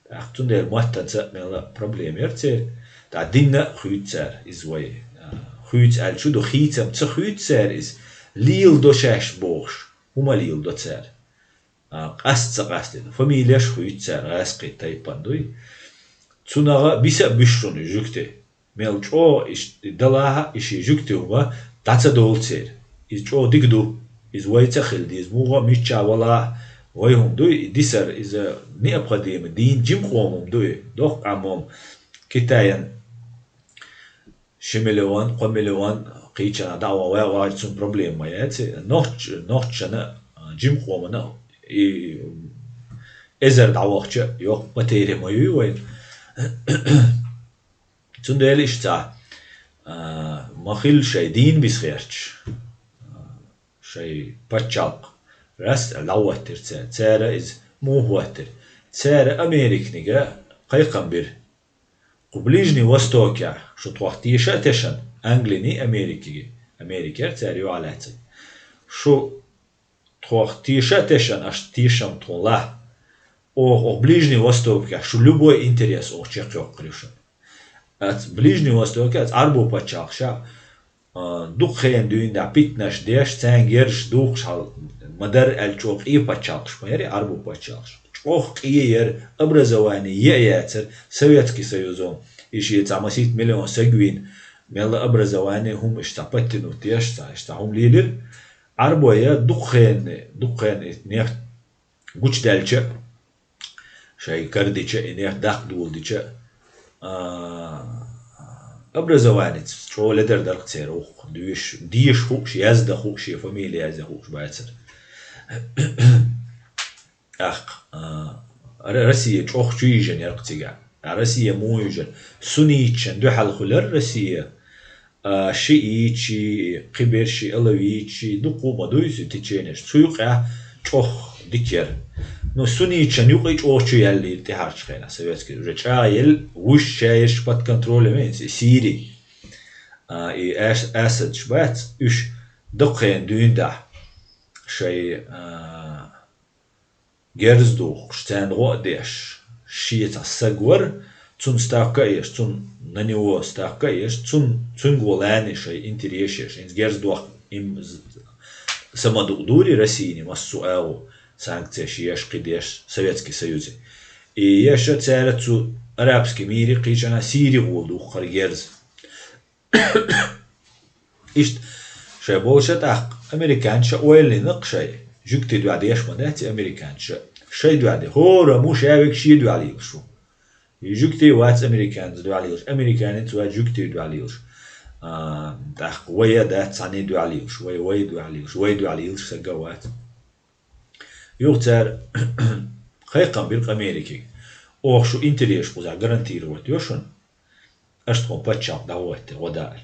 ТӀаккха цундела маттаца а мелла проблема яра церан. ТӀаккха динна а хуьйцу цара иза вай. А, хуьйцу аьлла шу ду, хийцам ца хуьйцу цара иза. Лийла до шаьш бохуш, хӀума лийла до цара. А, къаста ца къастийна. Фамилеш хуьйцу цара, гӀаьскхий тайпана дуй. Цунах а биса а буьсуш ву и жуьгти. Мел чӀогӀа иш-, и далахьа, и ши жуьгти хӀума дӀа ца долу церан. Иза чӀогӀа дика ду. Иза вайца а хила деза. Муха а мичча вала а вай хӀума дуй, и дисар, иза необходимо, дийна жима къомам дуй, доккха къам ма-м. Китайан ши миллион, кхо миллион кхийчана дӀа а ван ваьгӀача цунна проблема ма яц. Нохч-, нохчана, жима къомана и эзар дӀавахча йоккха потеря ма юй вайн. Цундела иштта, а, ма хила шайн дийна бисхерчаш, а, шайн пачхьалкх раз а дӀахӀоттира цара. Цара иза муха хӀоттира? Цара Американига кхайкхам бира. Кху Ближний Востокехь шу тхох теша а тешан, Англиний, Америкиги, Америкера цара юьхьа лаьцна. Шу тхох теша а тешан, аша тешам тхуна лахь. Оха, оха Ближний Востокехь шу любой интерес оха чекхйоккхур ю шуна. Аца Ближний Востокехь, аца Ӏарбо пачхьалкхашкахь, а, дукха хенан дуьйна дӀа питанаш деш, царна герзаш духкуш хьал ма дара аьлла чӀогӀа къен пачхьалкхаш ма яра Ӏарбо пачхьалкхаш. ЧӀогӀа къен яра, образование е а яцара, Советский Союзо, и шен цхьа масийтта миллион саг вийна, мелла образование, хӀума иштта подтянуть деш, цхьа иштта хӀума лелира. Ӏарбой дукха хенан, дукха хенан и нефть гучудаьлча, шайн карадича, и нефть даккха доладича, а, образованица чӀогӀа ледар дара церан ухху, дуьйш, деша хууш, язда хууш, шен фамилия язда хууш бацара. ТӀаккха, а, Р-, Россия чӀогӀа чу йижина яра цигахь. А Россия муха йижира? Сунниташна дуьхьал хуьлура Россия. А, шиитчий, кхиберший, алавитчий, дуккха а ма дуй иза теченеш. Цу юкъехь чӀогӀа дика яра. Ну, сунниташна юкъе чӀогӀа чу яьллера тӀаьхьарчу хенахь советский. Уже чӀагӀъелла, вуьш шаерш под контролем веана, и Сири. А, и Ас-, Асадаш бац, уьш даккхийна дуьйна дахь. Шайн, а, герз духкуш, царна гӀо а деш, шен цхьа саг вара, цунна ставка а еш, цунна на него ставка а еш, цунна, цуьнга гӀо лаьнна шайн интерес еш, хӀинца герз дохку, им з-, самадукъ дури Российни массо а агӀо, санкцеш еш, кхидеш, Советский Союзе. И еша цара цу арабский мире кхийчана Сири гӀо духкура герз. Иштта шайн болуша тӀаккха американца ойлина-кх шайн, жуьгти дуьхьа деш ма дац и американца. Шайн дуьхьа де, хӀора муш а вега шен дуьхьа лелаш ву. И жуьгти вац американца дуьхьа лелаш, американец вац жуьгти дуьхьа лелаш. А, тӀаккха вай а дац цхьанний дуьхьа лелаш, вай, вай дуьхьа лелаш, вай дуьхьа лелаш сага вац. Юха цара кхайкхам бира-кх Америкига. Оха шу интересаш кхузахь гарантировать йо шуна. Аша тхуна паччахьалкх дӀахӀоттийла, гӀо даьлла.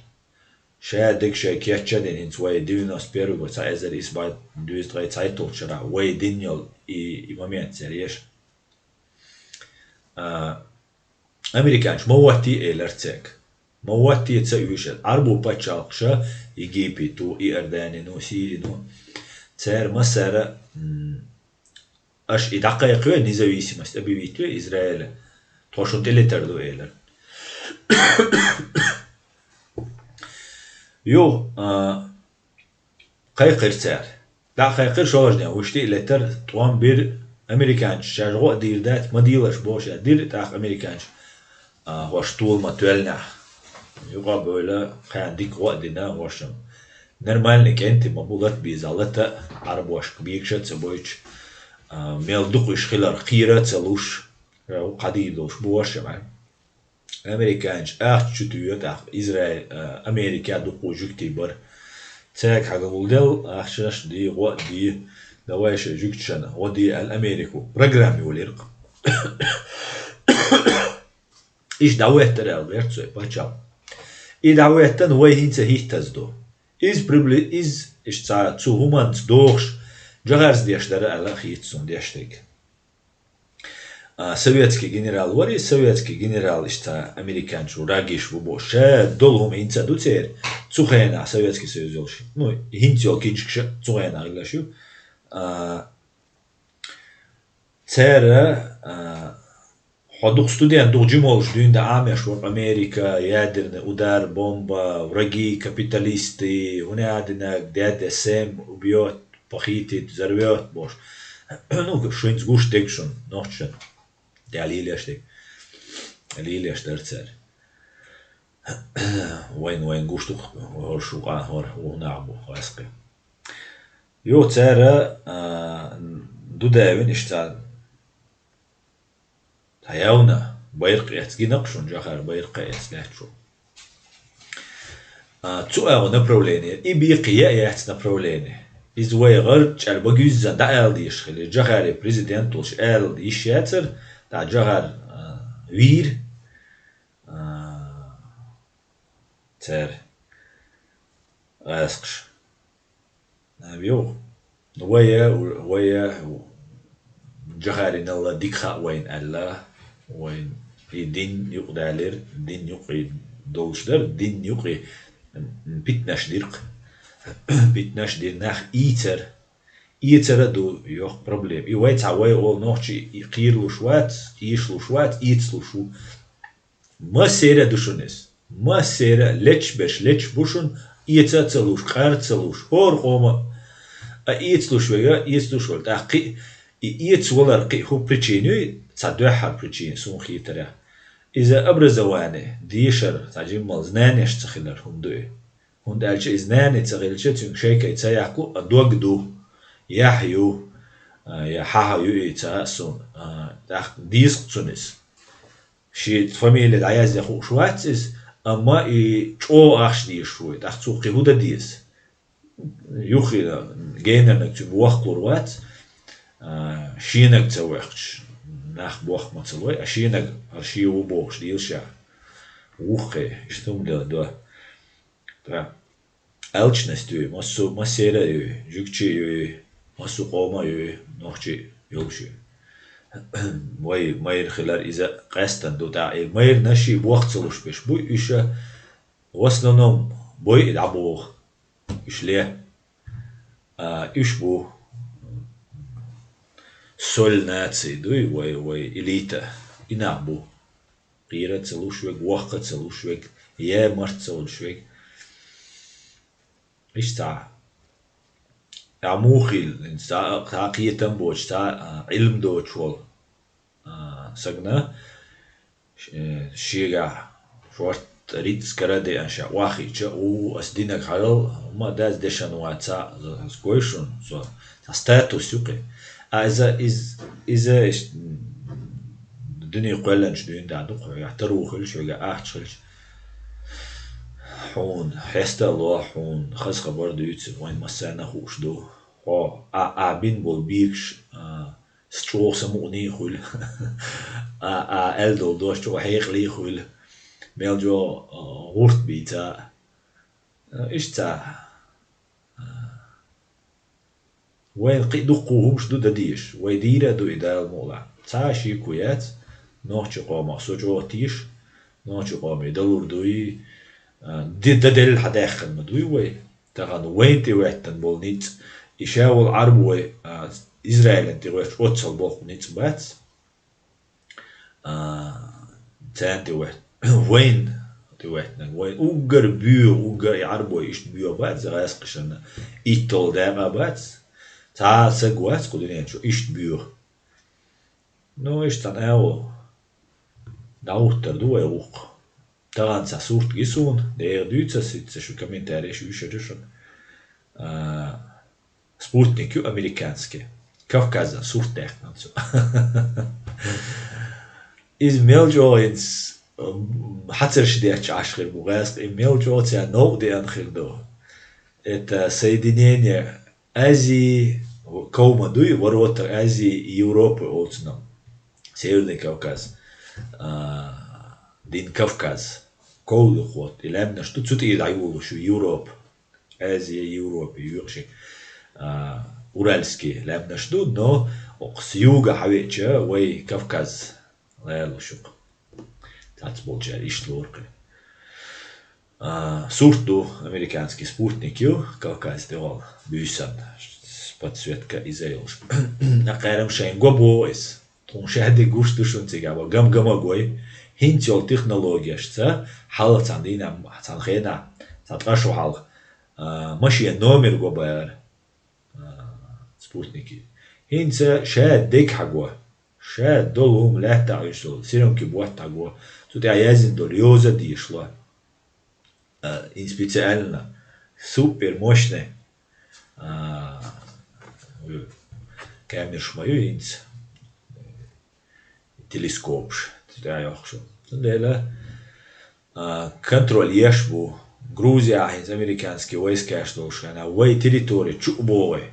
Ша дерг шайн кечъян дина, хӀинца вай девяносто первый год, цхьа эзар исс бӀе дезткъе цхьайтталгӀачу шарахь вай дина йолу и, и момент цара еш. А, американча ма ваттий элира цаьрга. Ма ваттий ца уьйша. Ӏарбу паччалкхаша, Египет ву, Иордани ну, Сири ну. Цара массара, м, аша и дӀакхайкхаве, независимость объявить ве Израиля. Тхо шун тӀелетар ду, элира. Юха, а, кхайкхира цара. ДӀа а кхайкхира шолгӀачу дийнахь, вуьшта а летара, тӀом бира, американча шаьш гӀо а дийр дац, ма дийлаш бохуш а дира, тӀаккха американча, а, хӀорш тола ма тоьллинехь, Юкъа бевлла, кхаьна дика гӀо а дина, в общем. Нормальный кӀентий ма бу, лата беза, лата, Ӏарбошка бегаш а ца бойча, а, мел дукха уьш хилар кхера а ца луш, э, кхы дийр долуш бу, в общем, а. Американцаша ахча чу туьйхира тӀаккха Израиль, а, Америка дукха жуьгтий бара. Цаьрга хьагулделла, ахчанаш а де, гӀо а де, давай шайн жуьгташна гӀо де аьлла, Америко программа йолийра-кх. Иштта дӀахӀоьттира аьлла, гӀерта цо и пачхьалкх. И дӀахӀоьттина вай хӀинца хӀиттаза ду. Иза прибли-, иза иштта цхьа цу хӀуманца догӀуш, жахарца деш дара аьлла а хийца суна деш дерг. А, советский генерал вара иза, советский генерал иштта цхьа американцаша враг йиш бу бохуш, ша долу хӀума хӀинца а ду церан, цу хенахь Советский Союз йолуш. Ну, хӀинца йолу кинчкаш а цу хенахь хилла ю. А, цара, а, хьо дукха студент, дукха жима волуш дуьйна дан Ӏамош вара Америка, ядерный удар, бомба, враги, капиталисты, хӀунда аьлла динарг, дядя Сэм убьёт, похитит, взорвёт бохуш. Ну, шуьнца гуш дерг шуна, нохчашна. Я лелаш дерг. Лелаш дара цара. Вайн, вайн гуш ду-кх, хӀора шу къа-, хӀора ву нах бу, гӀаскхи. Йо, цара, а, ду давина иштта цхьа явна, байракх эцна гина-кх шуна, жахар байракх эцна лаьтташ ву. А, цу агӀо направление, и бекхъе яа яц направление. Иза вай гӀар чӀара багуьззина дӀаала дезаш хилира, жахаре президент волуш ала йиш яцара, тӀаккха жахар, а, вийра, а, цара гӀаскхаша. Наб йо. Вай, вай, жахариналла дика хаьа вайна аьлла, вайн и дин юкъадалийра, дин юкъе долуш дара, дин юкъе питнаш дира-кх. Питнаш дира, нах ийцара. Эцар а ду йоккха проблема. И вай цхьа вай олу нохчий и кхийрлуш вац, ийшлуш вац, эцлуш ву. Массеран а ду шуна иза. Массеран а лечбеш лечбу шуна, эца а ца луш, къар а ца луш, хӀора къома а эцлуш вега, эцлуш вара. ТӀаккха кхин а, и эца валар кхин а хӀун причина юй, цхьа дуьххьара причина суна хетарехь. Иза образование, дешар, цхьа жиммал знанеш ца хилар хӀума ду и. ХӀунда аьлча иза нана ца хилча, цуьнга шайкай ца яккху, а дог ду, яхь ю, а, я хьаха ю и ца а суна, а, тӀаккха деза-кх цунна иза. Шен фамилия дӀаязъян хууш вац иза, амма и чӀогӀа ахча дезаш ву и, тӀаккха цо кхин хӀун дан деза? Юххера генарниг цуьнга воккхалур вац, а, шенаг ца ваьккхича, нах бохк ма ца лой, а шенаг хӀара шен ву бохуш дийла ша. Вуххе, иштта хӀума дан до. Ткъа алчность юй, массо-, массеран а юй, жуьгтий а юй, массо а къоман а юй, нохчий а йолуш юй. Вай майра хилар иза къаьстина ду тӀаккха. И майранаш и бохк ца луш берш буй, уьш а в основном бой и дӀабоху, уьш ле. А, уьш бу соль нации дуй, вай, вай элита, и нах бу. Кхера а ца луш верг, вохка а ца луш верг, я март ца луш верг. Иштта цхьа. Ахьа муха хилла, цхьа, цхьа кхетам боцуш, цхьа, а, Ӏилма доцуш волу, а, сагана, ш-, э, шегахь шортта рицкъа кара а деана ша охьахиъча, у, ас динарг хьарал, хӀумма а дац, дешан вац, ца, ас гой шуна, со, цхьа статус ю кхин. А иза, из-, иза иш-, дуьне кхоьллинчу дуьйна тӀехь ду-кх хьоьгахь, таро хилча, хьоьгахь ахча хилча, хьуна хьеста а ло, хьуна хаза хабар дуьйцу, вайн массарна а хууш ду. Хьо, а, а бина болу бегаш, а, чӀогӀа самукъане а хуьлу. А, а аьлла долу дош чӀогӀа хьекъале а хуьлу. Мел чӀогӀа, а, гӀурт бийца а. Иштта цхьа, а, вайна кхин а дуккха хӀумаш ду дан дезаш. Вай дийр а ду и Дала мукъалахь. Цхьа а шеко яц, нохчийн къомах со чӀогӀа теша, нохчийн къоме далур дуй, а, ди-, дан делла хьадаьккхина ма дуй вай. Тахана вайна тӀехӀоьттина болу ницкъ, и ша волу Ӏарбой, а, Израилан тӀехӀоьттича оццул болх ницкъ бац, а, царна тӀехӀоьттина, вайна тӀехӀоьттинарг, вайн уггар боьха, уггар и Ӏарбой иштта боьха бац, гӀаскхашна итталгӀа дакъа бац, цхьа а саг вац кху дуьнен чу иштта боьха. Ну, иштта цхьана агӀо дӀахӀуттур ду вай гӀуллакх. Тахана цхьа сурт ги суна, дегӀа дуьйцу ас, хӀинца шу комментареш уьшар ю шуна. А, Спутник ю американский. Кавказан сурт даьккхина цо. Иза мел чӀогӀа хӀинца, м, хьацарш детташ Ӏаш хир бу гӀаьскъа, и мел чӀогӀа царна новкъа деана хир ду. Это соединение Азии, ков ма дуй, ворота Азии и Европы олу цунах. Северный Кавказ. А, дин Кавказ. Ков ду хӀотта. И лаьмнаш ду, цу тӀера дӀайолалуш ю Европа. Азия, Европа, юкъаши, а, уральский лаьмнаш ду, но окху с юга хьавеача вай Кавказ лоруш ю-кх. Цхьацца болчара иштта лору-кх. А, сурт ду, американский спутник ю, Кавказ тӀехула буьйсанна, подсветка иза йолуш. Акхарам шайн го боху иза. Тхуна шадерг гуш ду шуна цигахь, ва гам-гама гой. ХӀинца йолу технологешца хьалха цхьана дийнахь, цхьана хенахь, цхьана ткъа шо хьалха, а, машен номер го бара, а, спутники. ХӀинца шадерг хьаго. Шадолу хӀума лаьттахь уьш долу, съёмки ботт хьаго. Цу тӀехь яздина долу йоза а дешало. А, и специально супер мощный, а, камераш ма ю хӀинца, телескопаш, тӀехь йоккхуш. Цундела, а, контроль еш бу. Грузия хӀинца американский войскаш долуш хенахь, вай территори чу а богӀий.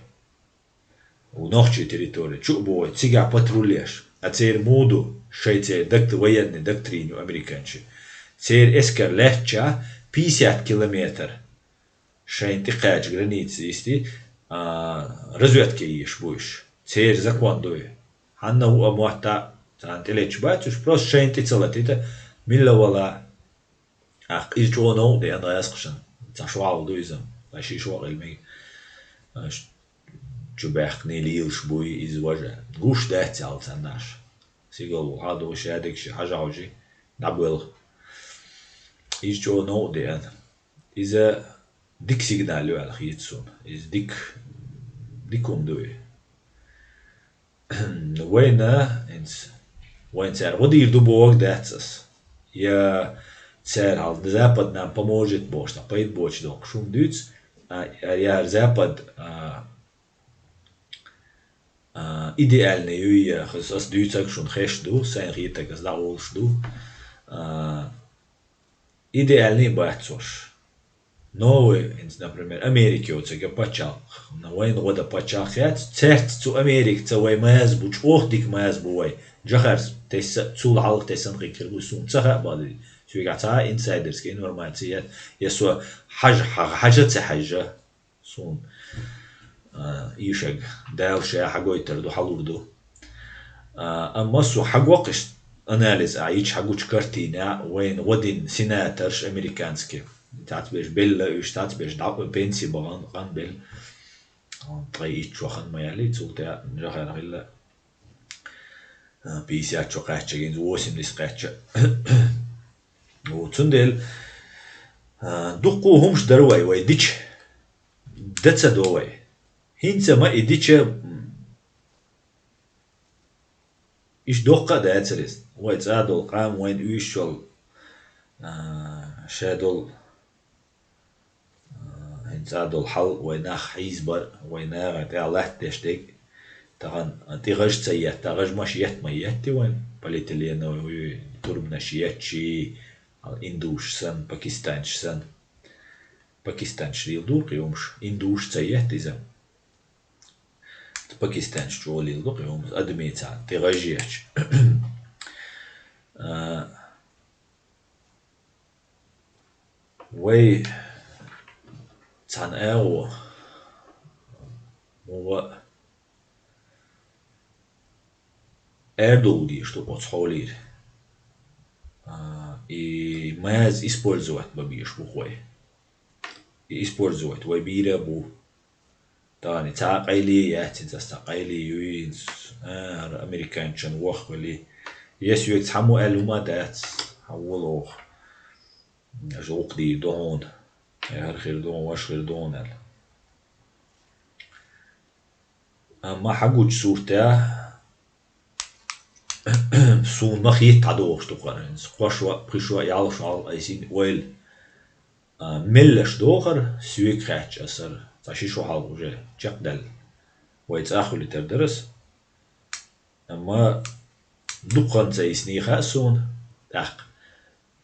Нохчийн территори чу а богӀий, цигахь патруль еш. А церан муха ду, шайн церан докт-, военный доктрина ю американчийн. Церан эскар лаьттача пятьдесят километр шайна тӀекхача граница йисте, а, разведка еш бу уьш. Церан закон ду и. Хьанна хӀуъа мотт а царна тӀелеташ бац уьш, просто шайна тӀе ца латийта, милла вала. Ахь иза чӀогӀа новкъа деана гӀаьскъашна. Цхьа шо хьалха ду иза, ткъа ши шо хилла мега. Аш чу баьхкина лелаш буй иза важа. Гуш дац аьлла царна аша. Сигал ву хьадо шадерг ши хьажа хьожи, дӀабоьлху. Иза чӀогӀа новкъа деана. Иза дика сигнал ю аьлла хета суна. Иза дика, дика хӀума ду и. Вайна, хӀинца, вайна цара гӀо дийр ду бохург дац ас. Я цара хьал, Запад нам поможет бохуш, сан пайда боцуш дохуш хӀума дуьйцу, а, я Запад, а, а, идеальный ю, я ас, ас дуьйцург шуна хезаш ду, сайна хетарг ас дӀаолуш ду. А, Идеальный бац уьш. Новый, хӀинца, например, Америка йоцург я пачхьалкх. Но вайна гӀо дан пачхьалкх яц, цаьрца цу Америкаца вай маза бу, чӀогӀа дика маза бу вай. Жахарс тесса, цул хьалха тессан хир бу, суна ца хаьа бали. Цуьнгахь цхьа а инсайдерская информация яц, я со хьажа, хьажа ца хьаьжжа. Суна, а, ийшаг Дала ша хьагойтур ду, хьалур ду. А, амма со хьагойтуш анализ а йича хьагучу картина, вайна гӀо дина сенаторш американский. Цхьацца берш белла уьш, цхьацца берш дӀа пенси бахана, къанбелла. Ткъе итт шо хан ма яьлли, цул тӀаьхьа жахар хилла. А, пятьдесят шо кхаьчча, гинза восемьдесят кхаьчча. О, цундела, а, дуккха хӀумаш дара вай, вай дича. Дан ца до вай. ХӀинца ма и дича, м, иш доккха а дацар иза. Вай цӀа долу къам, вайна уьйш йолу, а, ша долу, а, хӀинца цӀа долу хьал, вай нах хьийзабар, вай нахана тӀехь латтадеш дерг. Тахана тӀе гӀаж ца етта, гӀаж маша етта ма етти вайн, полиэтиленовый турбанаш етташ, хьал индушаш санна, пакистанцаш санна. Пакистанцаш леладора кхин хӀумаш, индушаш ца етта иза. Пакистанцаш чӀогӀа леладо кхин хӀумаш, адамеца тӀе гӀаж етташ. А, вай цхьана агӀо, муха арадовла дезаш ду оцу хьолера. А, и маза использовать бан безаш бу вай. И использовать вай бийр а бу. Тахана цхьа а къайле яц, хӀинца ас цхьа къайле юй, хӀинца, а, хӀара американчан вохвели. Я соьга цхьаммо аьлла хӀума дац, хьан волу оха. Аша гӀуллакх дийр ду хьуна. Э, хӀара хир ду хьуна, ваша хир ду хьуна аьлла. Амма хьагучу суртехь, Суна ма хетта дӀадохуш ду хӀара, хӀинца кхо шо, пхи шо, ялх шо хьалха айсина ойла. А, меллаш дохар, соьга хаьттича асар, цхьа ши шо хьалха уже чекхдаьлла. Вай цӀа а хуьлуьйтар дара ас. Амма дукханца йисний хаьа суна, тӀаккха.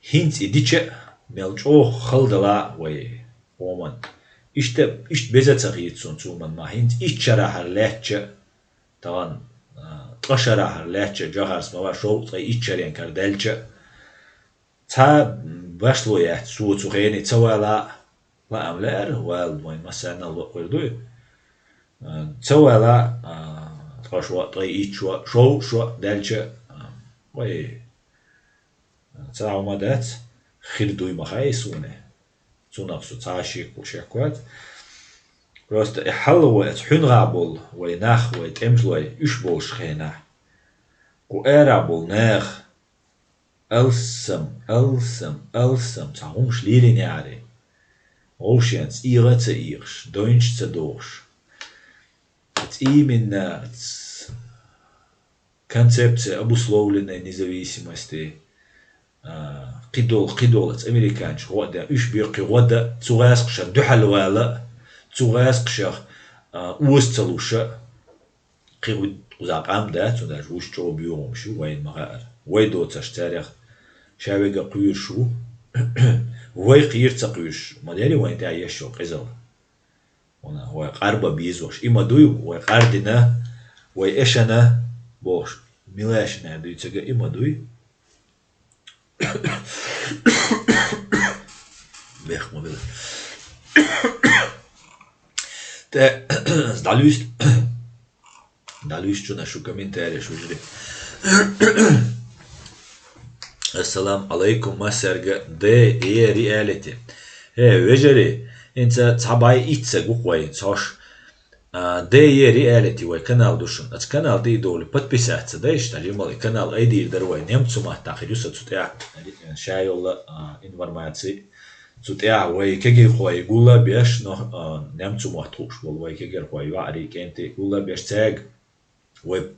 ХӀинца и дича а, мел чӀогӀа хала дала а вай къоман. Иштта, иштта беза ца хийца суна цу ман ма. ХӀинца итт шарахьара лаьттача а, тахана, а, ткъа шарахьара лаьттача а, жагӀарца ма вар шовзткъе итт шарен кара даьлча а, цхьа башло яц, со цу хене ца вала а, лаам лаьара, вала вайн массарна а ло а хир дуй. А, ца вала а, ткъа шо, ткъе итт шо, шовзткъа шо даьлча а, вай, а, цхьа хӀума дац, хир дуй ма хаьа суна. Цунах со цхьа а шеко, шеко вац. Просто и хьалха вай, аса хьуьнагӀа болу вай нах, вай тӀемалой, уьш болуш хенахь. Кху ара болу нах, алссам, алссам, алссам, цхьа хӀумаш лелийна яхьарий. Вовшенца ийгӀа а ца ийгӀаш, дойнаш а ца дохуш. Ца именно ц-, концепция обусловленной независимости, а, кхидолу, кхидолу ца американчу гӀо а дан, уьш беккхи гӀо дан, цу гӀаскхашах дуьхьал вала, цу гӀаскхашах, а, оза ца луша, кхин хӀу-, кхуза къам дац, цу даже вуьш чӀогӀа боьгӀумаш ю, вайна ма хаьара. Вай доцуш царех ша вега кхуьйруш ву, вай кхийра ца кхуьйруш, ма дери вайн тӀехь еш йолу къизалла. Вана, вай къарба безош. И ма дуй, вай къардина, вай эшана, бохуш. Милашина дуьйцага и ма дуй. Бех ма била. Те, дӀалуьст. ДӀалуьстучунна шу комментарий шу жири. Ассаламу алайкум, массаьрга Д Е реалити. Э, вежарий, хӀинца цхьа бӀе итт саг ву-кх вай, хӀинца хӀорш, а, Д Е реалити вай канал ду шуна. Аца канал тӀе а довлий, подписаться дай, иштта жимма и канал айдийр дара вай, немцу маттахь хир ю сан цу тӀехь, ша йолла, а, информаци. Цу тӀехь вай кегийрхой гулла а беш, но, а, немцу мотт хууш болу вай кегийрхой, йоӀарий, кӀентий гулла а беш, цаьрга вай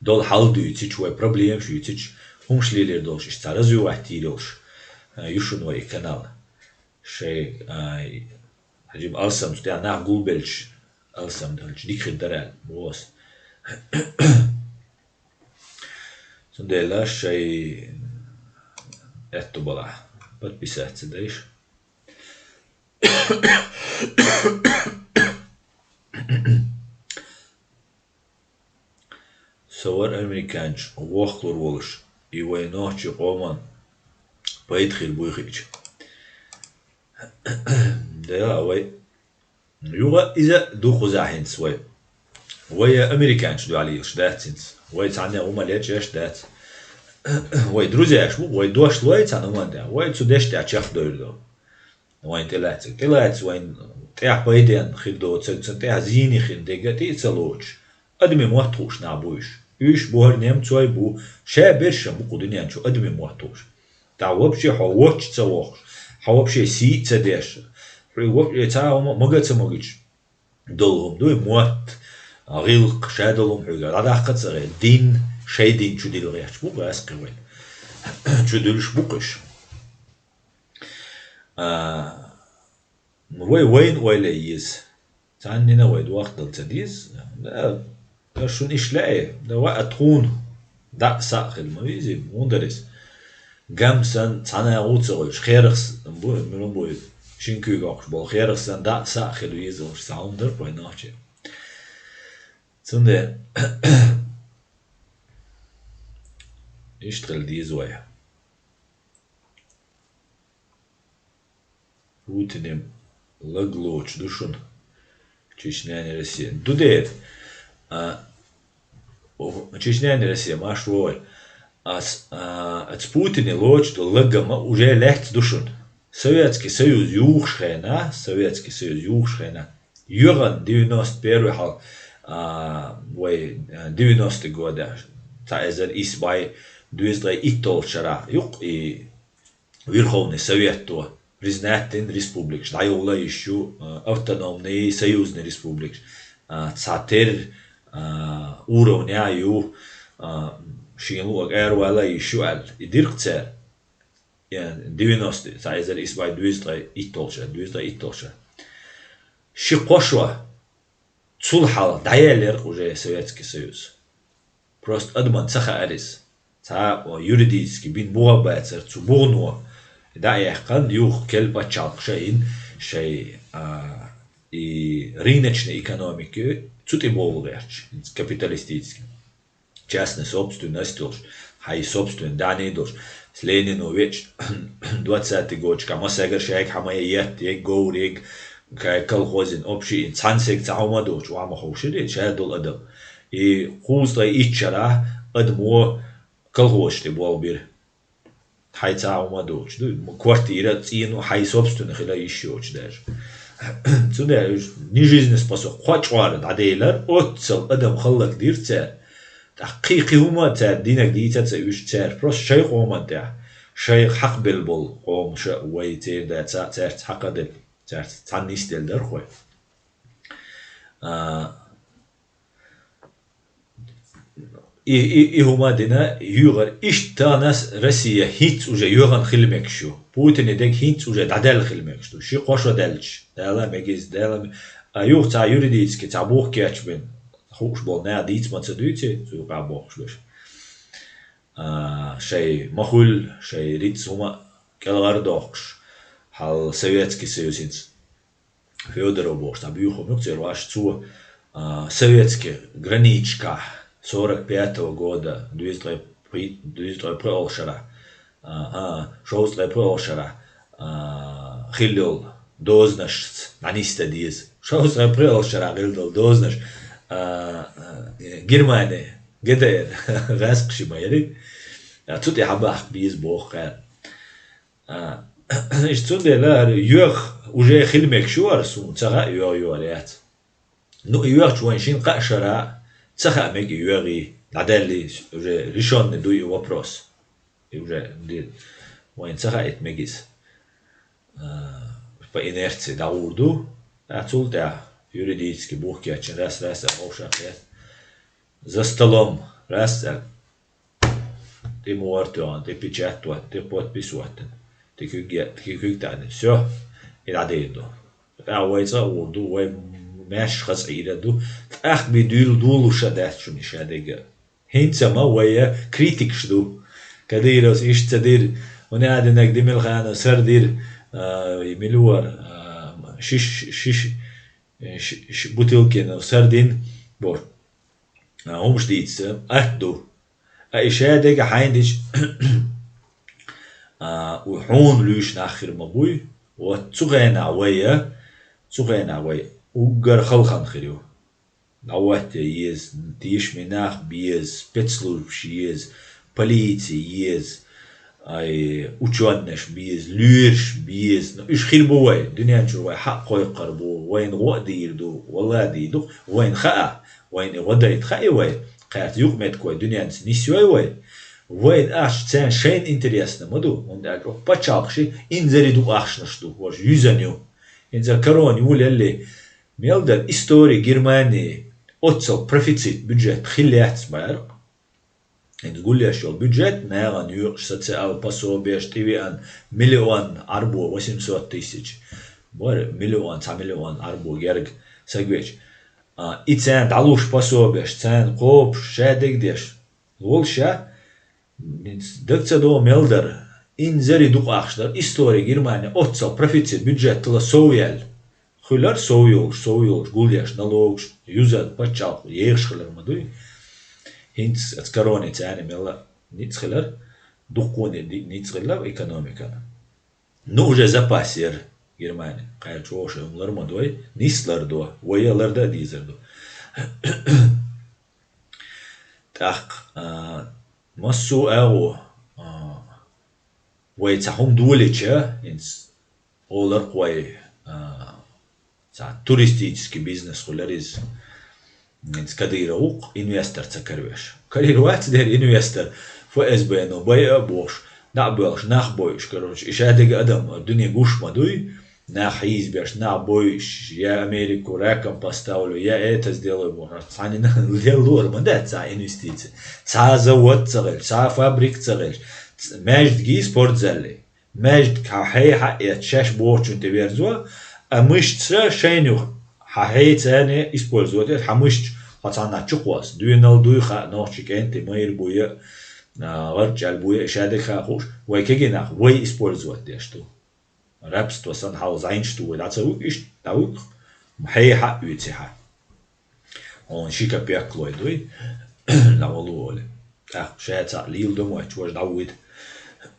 долу хьал дуьйцича, вай проблемаш дуьйцича, хӀумаш лелийр долуш, иштта цхьа развивать йийр йолуш, а, ю шуна вай и канал. Шай, а, хьажим алсам цу тӀехь нах гулбелча, алсам делча, дика хир дара аьлла, боху ас. Цундела шай аьтту балахь, подписаться дайша. Со вара американчу вохкалур волуш, и вай нохчийн къоман пайда хир буй хиъча. Дела вай. Юха иза ду кхузахь хӀинца вай. Вай американчу дуьхьал лелаш дац хӀинца. Вай цхьанне хӀума лечкъаш дац. Вай друзьяш бу, вай дош лой цхьана хӀуманна тӀехь. Вай цу дешна тӀехь чекхдойр ду. Вайн тӀелаьцнарг. ТӀелаьцна вайн тӀехь пайденна хир доцург, цунна тӀехь зийне хин дерг а тӀе а ца лоцуш. Адамийн мотт хууш нах бу уьш. Уьш бу хӀара немцой бу, ша берш а бу кху дуьнен чу адамийн мотт хууш. ТӀаккха вообще хьо воцчу ца вохуш, хьо вообще сий а ца деш, хьо вообще цхьа а хӀума мага а ца магича долу хӀума дуй, мотт, гӀиллакх, ша долу хӀума хьоьга дӀадаккха а ца гӀе, дин, шайн дин чу дилла гӀерташ бу гӀаскхи вайн. Чу дуьллуш бу-кх уьш. А, ну, вай вайна ойла еза. Цхьаннина вай дохкадала ца деза. Да, да, шуна иштта лаьий, да, ва а тхуна даа саа хила ма везий, муха дара иза. Гам санна, цхьа нагӀа ву ца гӀуьйтуш, кхерах с-, бу, мила бу, шин куьйга оккхуш болу кхерах санна, даа саа хила веза, уьш цхьа хӀума дара вай нохчийн. Цундела иштта хила деза вай. Путине лаг лоцуш ду шуна. Чечня не Россия. Ду дера. А, о, Чечня не Россия, марш вогӀий. Ас, а, аца Путине лоцуш ду лаггама уже лаьцна ду шуна. Советский Союз юхуш хенахь, Советский Союз юхуш хенахь, йоьгӀан девяносто первый хьал, а, вай, а, девяностый года, цхьа эзар исс бӀе дезткъе итталгӀачу шарахь, юкъ и Верховный Советто признать дина республикаш, дӀайолла йиш ю, а, автономный, союзный республикаш, а, цхьа тера, а, уровня ю, а, шийна луъаг аравала йиш ю аьлла, и дира-кх цара. Э, девяностый, цхьа эзар исс бӀе дезткъе итталгӀа шера, дезткъе итталгӀа шера. Ши-кхо шо цул хьалха дӀаяьллера-кх уже Советский Союз. Просто адамна ца хаьара иза. Цхьа, о, юридически бина бугӀа бацара, цу бугӀано дӀаяьккхина, юха керла паччахьалкхе шайна, шоай, а, и рыночный экономика цу тӀа бовла гӀерташ, капиталистический. Частный собственность йолуш, хьайн собственный дӀаьхьний долуш. Ленина веча двадцатый годашкахь массаьргара шайга хьан ма етта, ег говр, ег, кай колхозин, общий, цхьана сага цхьа хӀума доцуш, охьа ма ховшира, ша долу адам. И кхузткъе итт шарахь адамо колхозаш тӀе болх бира. Хьайн цхьа хӀума доцуш ду, квартира, цӀено хьайн собственный хила йиш йоцуш даже. Цундела уьш не жизнеспособный, кхо чкъор дӀаделира, оццул адам хӀаллакдира цара. ТӀаккха кхин, кхин хӀума цара динарг дийца ца уьш цара. Просто шайн къоман тӀехь, шайх хьакхабелла болу къомаша вай церан да ца, цаьрца хьакхаделла, цаьрца цхьаьна нисделла дара-кх вай. А, и, и, и хӀума дина йоьгӀар, иштта тахана Россия хӀинца уже йоьгӀан хила мегаш ю. Путинан дег хӀинца уже дӀадаьлла хила мегаш ду. Ши-кхо шо даьлча, Дала мегиз, Дала ме-, а юха цхьа юридически цхьа бух кечбина, хууш болу наха дийца ма ца дуьйций, цу юкъахь бохуш берш. А, шайн ма хуьллу, шайн рицкъ хӀума кӀелхьардоккхуш, хьал Советский Союз хӀинца. Федоров бохуш цхьа буьйхам ю-кх церан ваша, цо, а, советский границашкахь сорок пятого года, дезткъе пхи-, дезткъе пхоьалгӀа шарахь, а, а, шовзткъе пхоьалгӀа шарахь, а, хилла йолу дозанашца дӀанисдан деза. Шовзткъе пхоьалгӀа шарахь хилла долу дозанаш, а, а, Германи, ГДР, гӀаьскхи ши ма ярий. А, цу тӀе хьабахка беза боху кхара. А, иштта цундела хӀара йоьгӀа уже хила мегаш ю хӀара, суна ца хаьа, йоьгӀа йора яц. Ну, и йоьгӀча вайн шина-кхаа шарахь ца хаьа мега и йоьгӀий, дӀадаьллий, уже решённый ду и вопрос. И уже ди-, вайна ца хаьа, ит мега иза. А, по инерции дӀагӀур ду. А, цул тӀаьхьа юридически бух кечйина, раз-раз а вовшах яц. За столом, раз а тӀе мухӀар тоьхна, тӀе печать тоттина, тӀе подпись оттина, тӀе куьг е-, тӀе куьг таьӀна. Всё, и дӀадийр ду. ТӀаккха вай цӀа а гӀур ду, вай маьрша хаза Ӏийр ду. ТӀаккха бен дуьйла долуш а дац шуна и шадерг а. ХӀинца ма вай критикаш ду. Кадыровс иштта ца дира, хӀунда аьлла динарг Демирханов сар дира, а, и мила вара, а, шиш, шиш, ши-, ши-, Бутылкинов сар дина, боху. А, хӀумаш дийца атта ду. А и шадерг а хьайна дича, а, у хьуна луьйш нах хир ма буй. Вот цу хенахь вай, цу хенахь вай уггар халхана хир ю. ДӀахӀотта еза, тешаме нах беза, спецслужбаш еза, полици еза, ай, учёнаш беза, лоьраш беза. Ну, уьш хир бу вай, дуьнен чуьра вай хьакъ кхойкхур бу, вайна гӀо а дийр ду, валла а дийр ду, вайна хаьа, вайна и гӀо дайта хаьа вай, кхаьрца юкъаметтиг вай дуьненца нисйой вай. Вайна ахча царна шайна интересно ма ду, хӀунда аьлча оха пачхьалкхаш инзаре дукха ахчанаш ду, хӀорш юьзан ю. ХӀинца корона юлале, мел дара истори Германии оццал профицит бюджет хилла яц бара. ХӀинца гулъеш йолу бюджет, нахана йоькъуш социал пособиеш тӀевеана миллион Ӏарбо, восемьсот тысяч. Бара миллион, цхьа миллион Ӏарбо герга сагвеча. А, и царна дӀалуш пособиеш, царна кхобуш, шадерг деш. Волуш ша, ДагцӀа догӀу мел дара. Инзаре дукха ахча дара. Истори Германия оццал профицит бюджетала сов яьлла. Хуьлар сов йолуш, сов йолуш, гулъеш налогаш, юзар пачхьалкх ехаш хилар ма дуй. ХӀинца аса корони царна мелла ницкъ хилар, дуккхоне ди-, ницкъ хилла экономика. Ну, уже запас яра Германия. Кхаьрчу вовшах хӀума лар ма дой, нис лар до, вай а ларда а дезар ду. ТӀаккха, а, массо а агӀо, а, вай цхьа хӀума долича, хӀинца олар-кх вай, а, цхьа туристический бизнес хуьлар иза. ХӀинца Кадыров ву-кх инвестор ца каравеш. Карийр вац дера инвестор, ФСБ-но байа а бохуш, дӀа а боьлхуш, нах бойуш, короче, и шадерг адам дуьне гуш ма дуй. нах хьийзабеш, нах бойуш, я Америку раком поставлю, я это сделаю, бохуш. Цхьанна леллора ма дац цхьа инвестици. Цхьа завод ца хилча, цхьа фабрика ца хилча, ц-, маьждиге, спортзале. Маьждиг хьа хьей хьаэц, шаьш бохучун тӀе верзо, а мышца шайна юха хьа хьей царне использовать эц, хьа мышца хьо цхьанна чукхосс. Дуьйнал дуй хаьа, нохчи кӀентий майра буй а, а, гӀарчӀал буй а, шадерг хаьа хууш, вай кегий нах вай использовать деш ду. Рабство санна хьал зӀайнаш ду вай, дӀа ца вуьгу иштта, дӀавуьгу, хьей хьа а оьци хьа. Хьуна ши капек лой дуй, дӀавало оле. ТӀаккха ша цхьаъ лийла ду мойташ, важа дӀавуйта.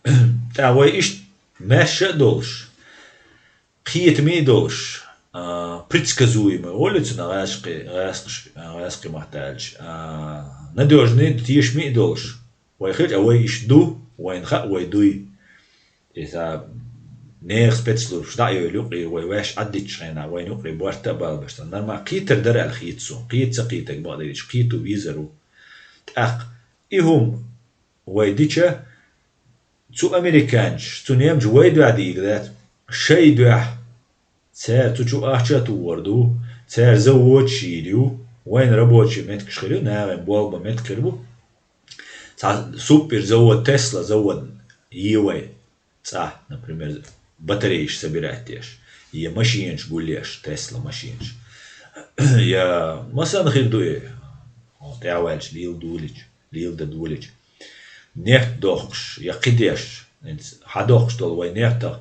ТӀаккха вай иштта маьрша а долуш, кхетаме а долуш, а, предсказуемый олу цунах гӀаьскхи-, гӀаьскхи-, а, гӀаьскхи маттахь аьлча, а, надёжный, тешаме а долуш, вай хилча, а вай иштта ду, вайна хаьа вай дуй. Иза нехан спецслужбаш дӀа а йойла юкъе, вай ваьш Ӏаддитчу хенахь, вайна юкъе барта а балбеш ца. Нормально кхетар дара аьлла хета суна. Кхета ца кхетарг бакъдерг, кхето везар ву. ТӀаккха и хӀума вай дича, цу американцаша, цу немцаша вай дуьхьа дийр дац, шай дуьхьа. Цара цу чу ахча а тухур ду, цара заводаш йийр ю, вайна рабочий меттигаш хир ю, нахана болх бан меттиг хир бу. Цхьа супер завод, Тесла завод е вай цӀа, например, батареяш собирать деш, е машинаш гулъеш, Тесла машинаш. Я масанна хир ду и, хьо тӀаьхьаваьлча лийла долийча, лийла дан долийча. Нефть дохкуш, я кхидеш, хьан дохкуш долу вай нефтах,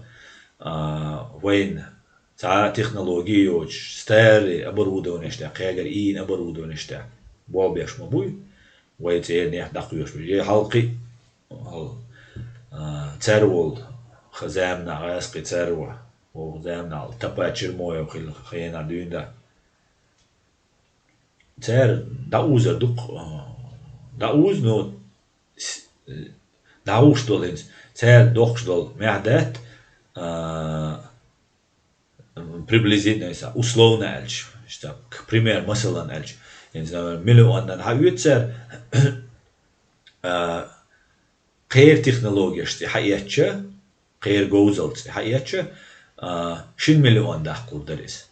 а, вайна цхьа а технология йоцуш, старый оборудованеш тӀехь, кхегара ийна оборудованеш тӀехь болх беш ма буй, вай цӀера нефть дӀакхоьхьуш бу. Я хьалкхи, хьал-, а, цаьрвол, ха-, заманахь гӀаьскхи цаьрво, вовха заманахь тапа Чермоев хилла хенахь дуьйна. Цара дӀаузар дукха, а, дӀауза, но с-, дӀахьуш долу хӀинца, цара дохкуш долу маьхьа даьтта, а, приблизительно, условно аьлча, иштта, к примеру, масалан аьлча, хӀинца, например, миллионан хьаоьцу цара, а, кхеран технологеш цӀе хьаэцча, кхеран говзалла цӀе хьаэцча, а, шина миллион даккхалур дара иза.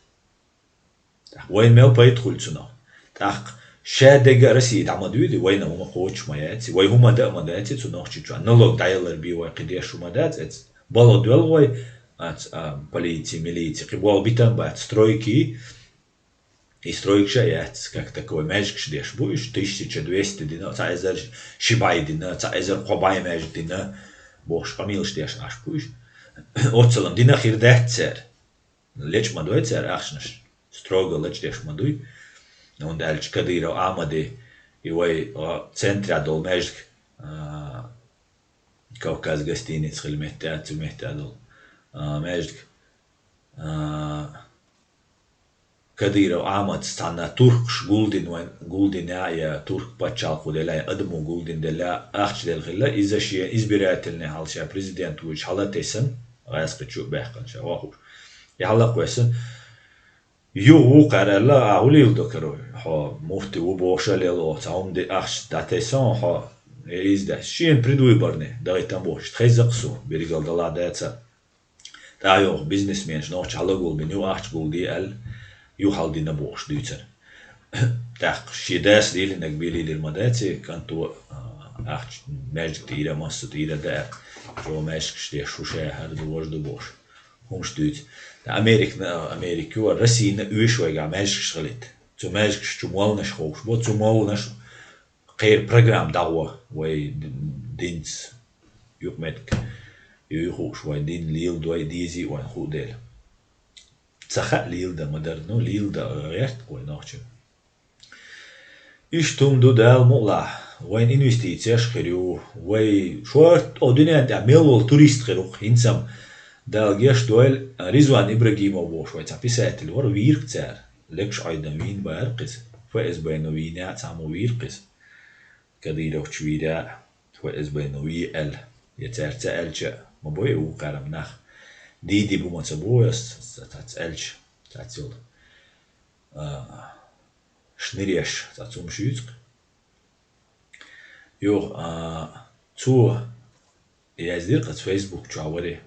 ТӀаккха вайна мел пайда хуьлу цунах. ТӀаккха шадерг а Россия дӀа ма дуьйди, вайна хӀума кхочуш ма яци, вай хӀума дан а ма даци цу Нохчийчохь. Налог дӀаялар бен вай кхидеш хӀума дац, эцу балха доьлху вай, аца, а, полици, милици, кхин болх битан бац, стройки, и стройкаш а яц, как таковой, маьждигаш деш бу уьш, тысяча двести дина, цхьа эзар ши бӀе дина, цхьа эзар кхо бӀе маьждиг дина, бохуш къамелаш деш Ӏаш бу уьш. Оццалла дина хир дац цара. Лечкъа ма дой цара ахчанаш, строго лечкъа деш ма дуй. ХӀунда аьлча Кадыров Ахьмади и вай, а, центрехь долу маьждиг, а, Кавказ гостиница хилла метте а, цу метте а долу, а, маьждиг, а, Кадыров Ахьмадца цхьанна туркаш гулдина вайн, гулдина а, я турк пачхьалкхо делла, я адамо гулдина делла, ахча делла хилла, иза шен избирательный хьал ша президент вуьйчу хьала тесна, гӀаьскхи чу а баьккхина ша вахуш. И хьала а кхоьссина, юха вукхара аьлла, а, хӀун лийла до, короче, хьо муфти ву бохуш а лела, оха цхьа хӀума де ахча дӀатесна хьо, я иза дац. Шена предвыборный, дахийтан бохуш, тхайза-кх суна, биргал дала а дацара. ТӀаккха юха бизнесменаш нохча хьала гулбина, юха ахча гулде аьлла, юха хьала дина бохуш дуьйцура. ТӀаккха шен дас лелийнарг бен лелийр ма дац и, кӀанто, а, ахча маьждиг тӀера, массо тӀера даар, чӀогӀа маьждигаш деш, хӀу ша хӀара ду, важа ду бохуш. ХӀумаш дуьйцу. Ткъа Американа, Америка ю, Россияна оьшу вайгахь маьждигаш хилийта. Цу маьждигаш чу молланаш ховш бу, цу молланаш кхеран программа дӀагӀо вай д-, динца юкъаметтиг юй хууш, вай дин леладой, дезий вайна хуу дела. Ца хаьа леладан ма дара, ну, леладан гӀерта вай нохча. Иштта хӀума ду Дала мукъалахь, вайн инвестицеш хир ю, вай шорта о дуьнен тӀехь мел волу турист хир ву-кх, хӀинца-м Дала геш дойла, Ризван Ибрагимов бохуш вай цхьа писатель вара, вийра-кх цара, лекаш Ӏойдан вийна бара-кх иза, ФСБ-но вийна а цхьаммо вийра-кх иза. Кадыровчу вийра а, ФСБ-но вий аьлла, я цаьрца аьлча а, ма бой вукхарам нах. Дийди бу ма ца боху ас, ца, ца, ца аьлча, цац йолу. А, шниреш, цац хӀумаш юьйцу-кх. Юха, а, цо яздира-кх аса Facebook чохь варе.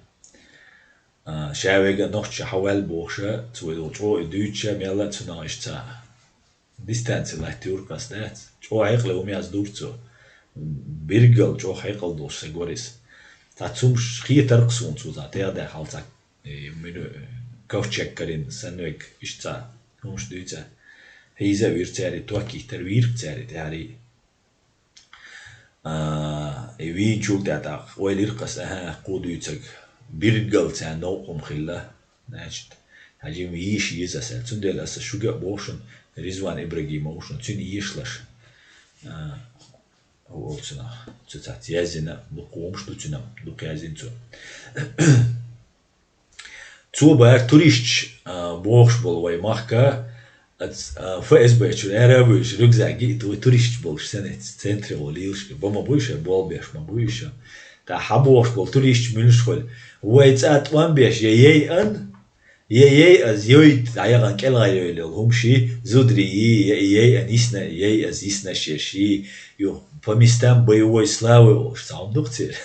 А, ша вега нохча хьаваьл бохуша, цу вай долу чӀогӀа и дуьйцуша, мелла а цунах иштта ца дистанци латтийур кхас дац. ЧӀогӀа хьекъале хӀума яз дур цо. Биргал чӀогӀа хьекъал долуш са горис. Цхьа цумаш хетаркх суна цо, цхьа тӀехдаьхьа хьал цхьа, э, мину, э, ковчег карина санна вег иштта цхьа хӀумаш дуьйца. Хьийза а вира цаьрий, ток йиттара вийриг цаьрий тӀаьхьарий. А, и вийначул тӀаьхьа тӀаккха ойла йира кхас, аха, кху дуьйцург биргал царна новкъа хӀума хилла. Значит, хьажим йийша еза аса. Цундела аса шуьга а боху шуна, Ризван Ибрагимов ву шуна, цуьнан йийшалаш. А, хӀу олу цунах? Цу цац яздина, дукха хӀумаш ду цуьнан, дукха яздина цо. Цо бара туристаш, а, бохуш болу вай махка, ац-, а, ФСБ чуьра ара а вуьйш, рюкзак гиъта вай туристаш болуш санна, центре гӀо лелаш, ба ма буй ша, болх беш ма буй ша. Ткъа хьан бохуш болу туристаш муьлш хуьлу? Вай цӀа тӀом беш, я ей ан, я ей аз йойт, дӀаягӀан кӀелгӀа йойла йолу хӀума ши, зудри йий, я ей ан йисна, ей аз йисна шер ши, ю по местам боевой славы олуш, цхьа хӀума ду-кх церан.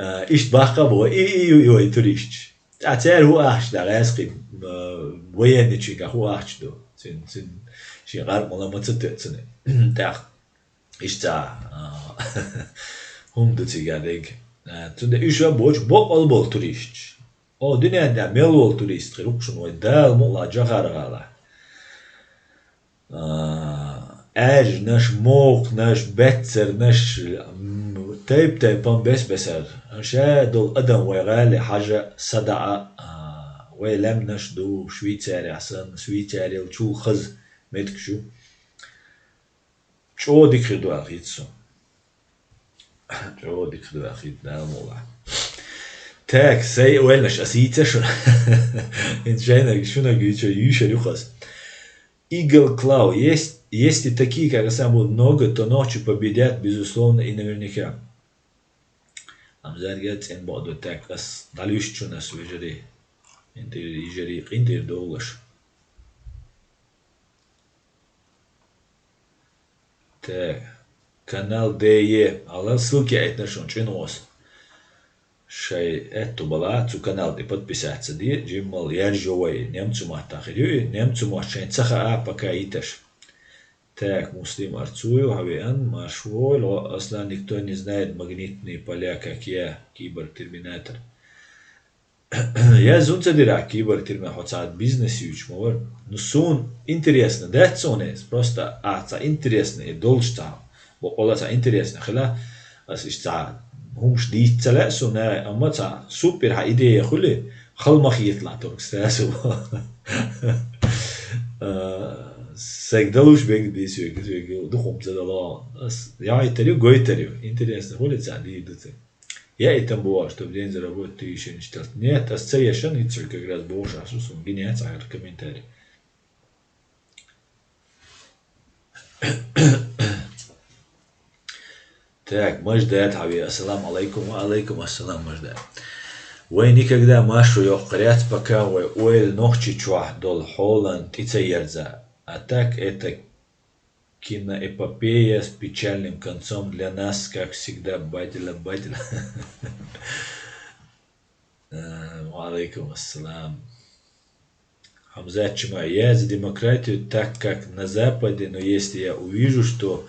А, иштта баккха а боху, и, и, ю, ю, и туристаш. Ткъа цара хӀун ахча дара, гӀаьскхи, а, военный чуьнга хӀун ахча ду? Цуьнан, цуьнан шен къаркъала ма ца тоьа цуьнан. ТӀаккха иштта, а, хӀума ду цига дерг. А, цундела уьш а боху боккъал болу туристаш. О, дуьнен тӀехь мел волу турист хир ву-кх шуна вай Дала мукъ лахь Джохар-гӀалахь. А, аьржнаш, мокханаш, беццарнаш, м, тайп-тайпана бес-бесара. Ша долу адам вай гӀале хьажа, садаӀа, а, вай лаьмнаш ду, Швейцарехь санна, Швейцарел чул хаза меттигаш ю. ЧӀогӀа дика хир ду аьлла хета суна. ЧӀогӀа дика хир ду аьлла хета, Дала мукъ лахь. Так, сайн ойланаш ас йийца шуна. ХӀинца шайнаг, шунаг юьйцур, юьйшур ю-кх ас. Eagle Claw, есть, если такие, как Асан, будут много, то ночью победят, безусловно и наверняка. Амма зарга цӀен бакъду, так, ас дӀалуьйш шуна ас, вежарий. КъинтӀера, йижарий, къинтӀера довлаш. Так. Канал Д Е. Ала ссылки айтна шуна чӀин гӀос. Шай аьтту бала, цу канал тӀе подписаться де, жиммал яржо вай, немцу маттахь хир ю и, немцу мотт шайн ца хаа, пока йиташ. Так, Муслим Арцуев, хьавеан, марш вогӀийла, Аслан, никто не знает магнитные поля, как я, киборг-терминатор. Я зун ца дира, киборг-терминатор, хьо цхьа бизнес юьйцуш ма вара. Ну, суна интересно дац суна иза, просто а цхьа интересно и долуш цхьа, боккъала цхьа интересно хила, ас иштта цхьа хӀумаш дийца ца лаьа суна, амма цхьа супер хьан идея хуьли, хала ма хеталахь только сразу. А, сайга далуш бегда бийса вега, вега дукха хӀума ца дало. Ас яхьийтар ю, гойтар ю. Интересно хуьли цхьа дийр ду ца. Я и там бывало, что в день заработать ты ещё не читал. Нет, ас ца ешан, и цо как раз бохуш ас ву, суна гина яц ахьар комментарий. Так, Маждат хьаве, ассаламу алайкум, ва алайкум ассалам, Маждат. Вай никогда машу йоккхаряц, пока вай ойла нохчи чохь долу хьолан тӀе ца ерза. А так это киноэпопея с печальным концом для нас, как всегда, батила, батила. Э, ва алейкум ассалам. Хамзат Чима, я за демократию, так как на Западе, но если я увижу, что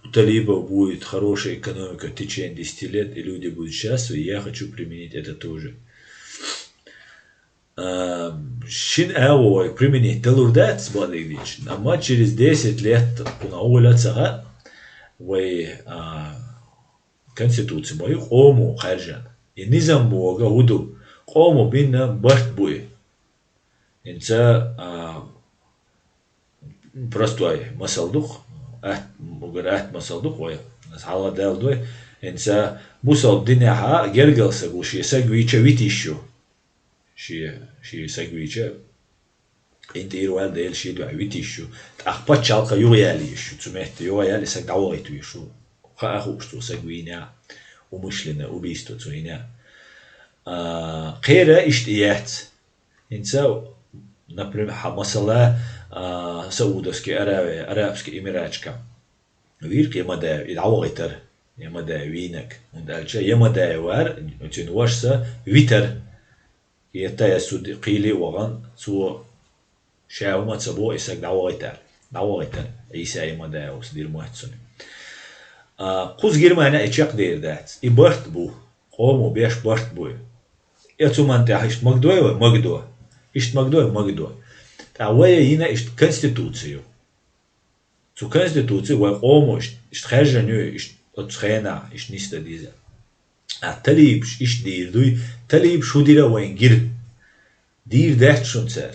у талибов будет хорошая экономика в течение десяти лет, и люди будут счастливы, я хочу применить это тоже. А, шин агӀо вай применить далур дац, бакъдерг дийцича. Амма через десять лет кхуна гӀула ца хаьа, вай, а, конституци ма ю къомо кхаьржина. И низам бохург хӀун ду? Къомо бинна барт бу и. ХӀинца, а, простой масал ду-кх, атта, угар атта масал ду-кх вай, аса хьалха даьлла дой. ХӀинца бусалба динехьа гергара саг ву, шен саг вийча вита йиш ю. Шен, шен саг вийча, къинтӀера ваьлла Дела шен дуьхьа вита йиш ю. ТӀаккха пачхьалкха юхаяьлла йиш ю. Цу метте юхаяьлла и саг дӀавахийта веш ву. Хаа хууш цо саг вийна, умышленно убийство цо йина. А, кхера иштта и яц. ХӀинца, например, хьан масала, а, Саудовский Аравия, Арабский Эмиратчка. Вийра кхин ма даьва, и дӀавахийтара. Ямадаев вийнаг. ХӀунда аьлча Ямадаев вар, цуьнан вашас витар. Кхета я суд кхийли а вахана, цо ша хӀума ца боху, и саг дӀавахийтар. ДӀавахийтар Ӏийса Ямадаевс дира моьтту цунна. А, кхуза Германия и чекхдер дац. И барт бу. Къомо беш барт бу. Я цу ман тӀехь иштта магадой вай? Магадо. Иштта магадой? Магадо. ТӀаккха вай йина иштта конституци ю. Цу конституци вай къомо иштта, иштта хаьржина ю, иштта оцу хенахь, иштта нисдан деза. А талибаш иштта дийр дуй, талибаш хӀун дира вайн гира? Дийр даьтта шуна цара.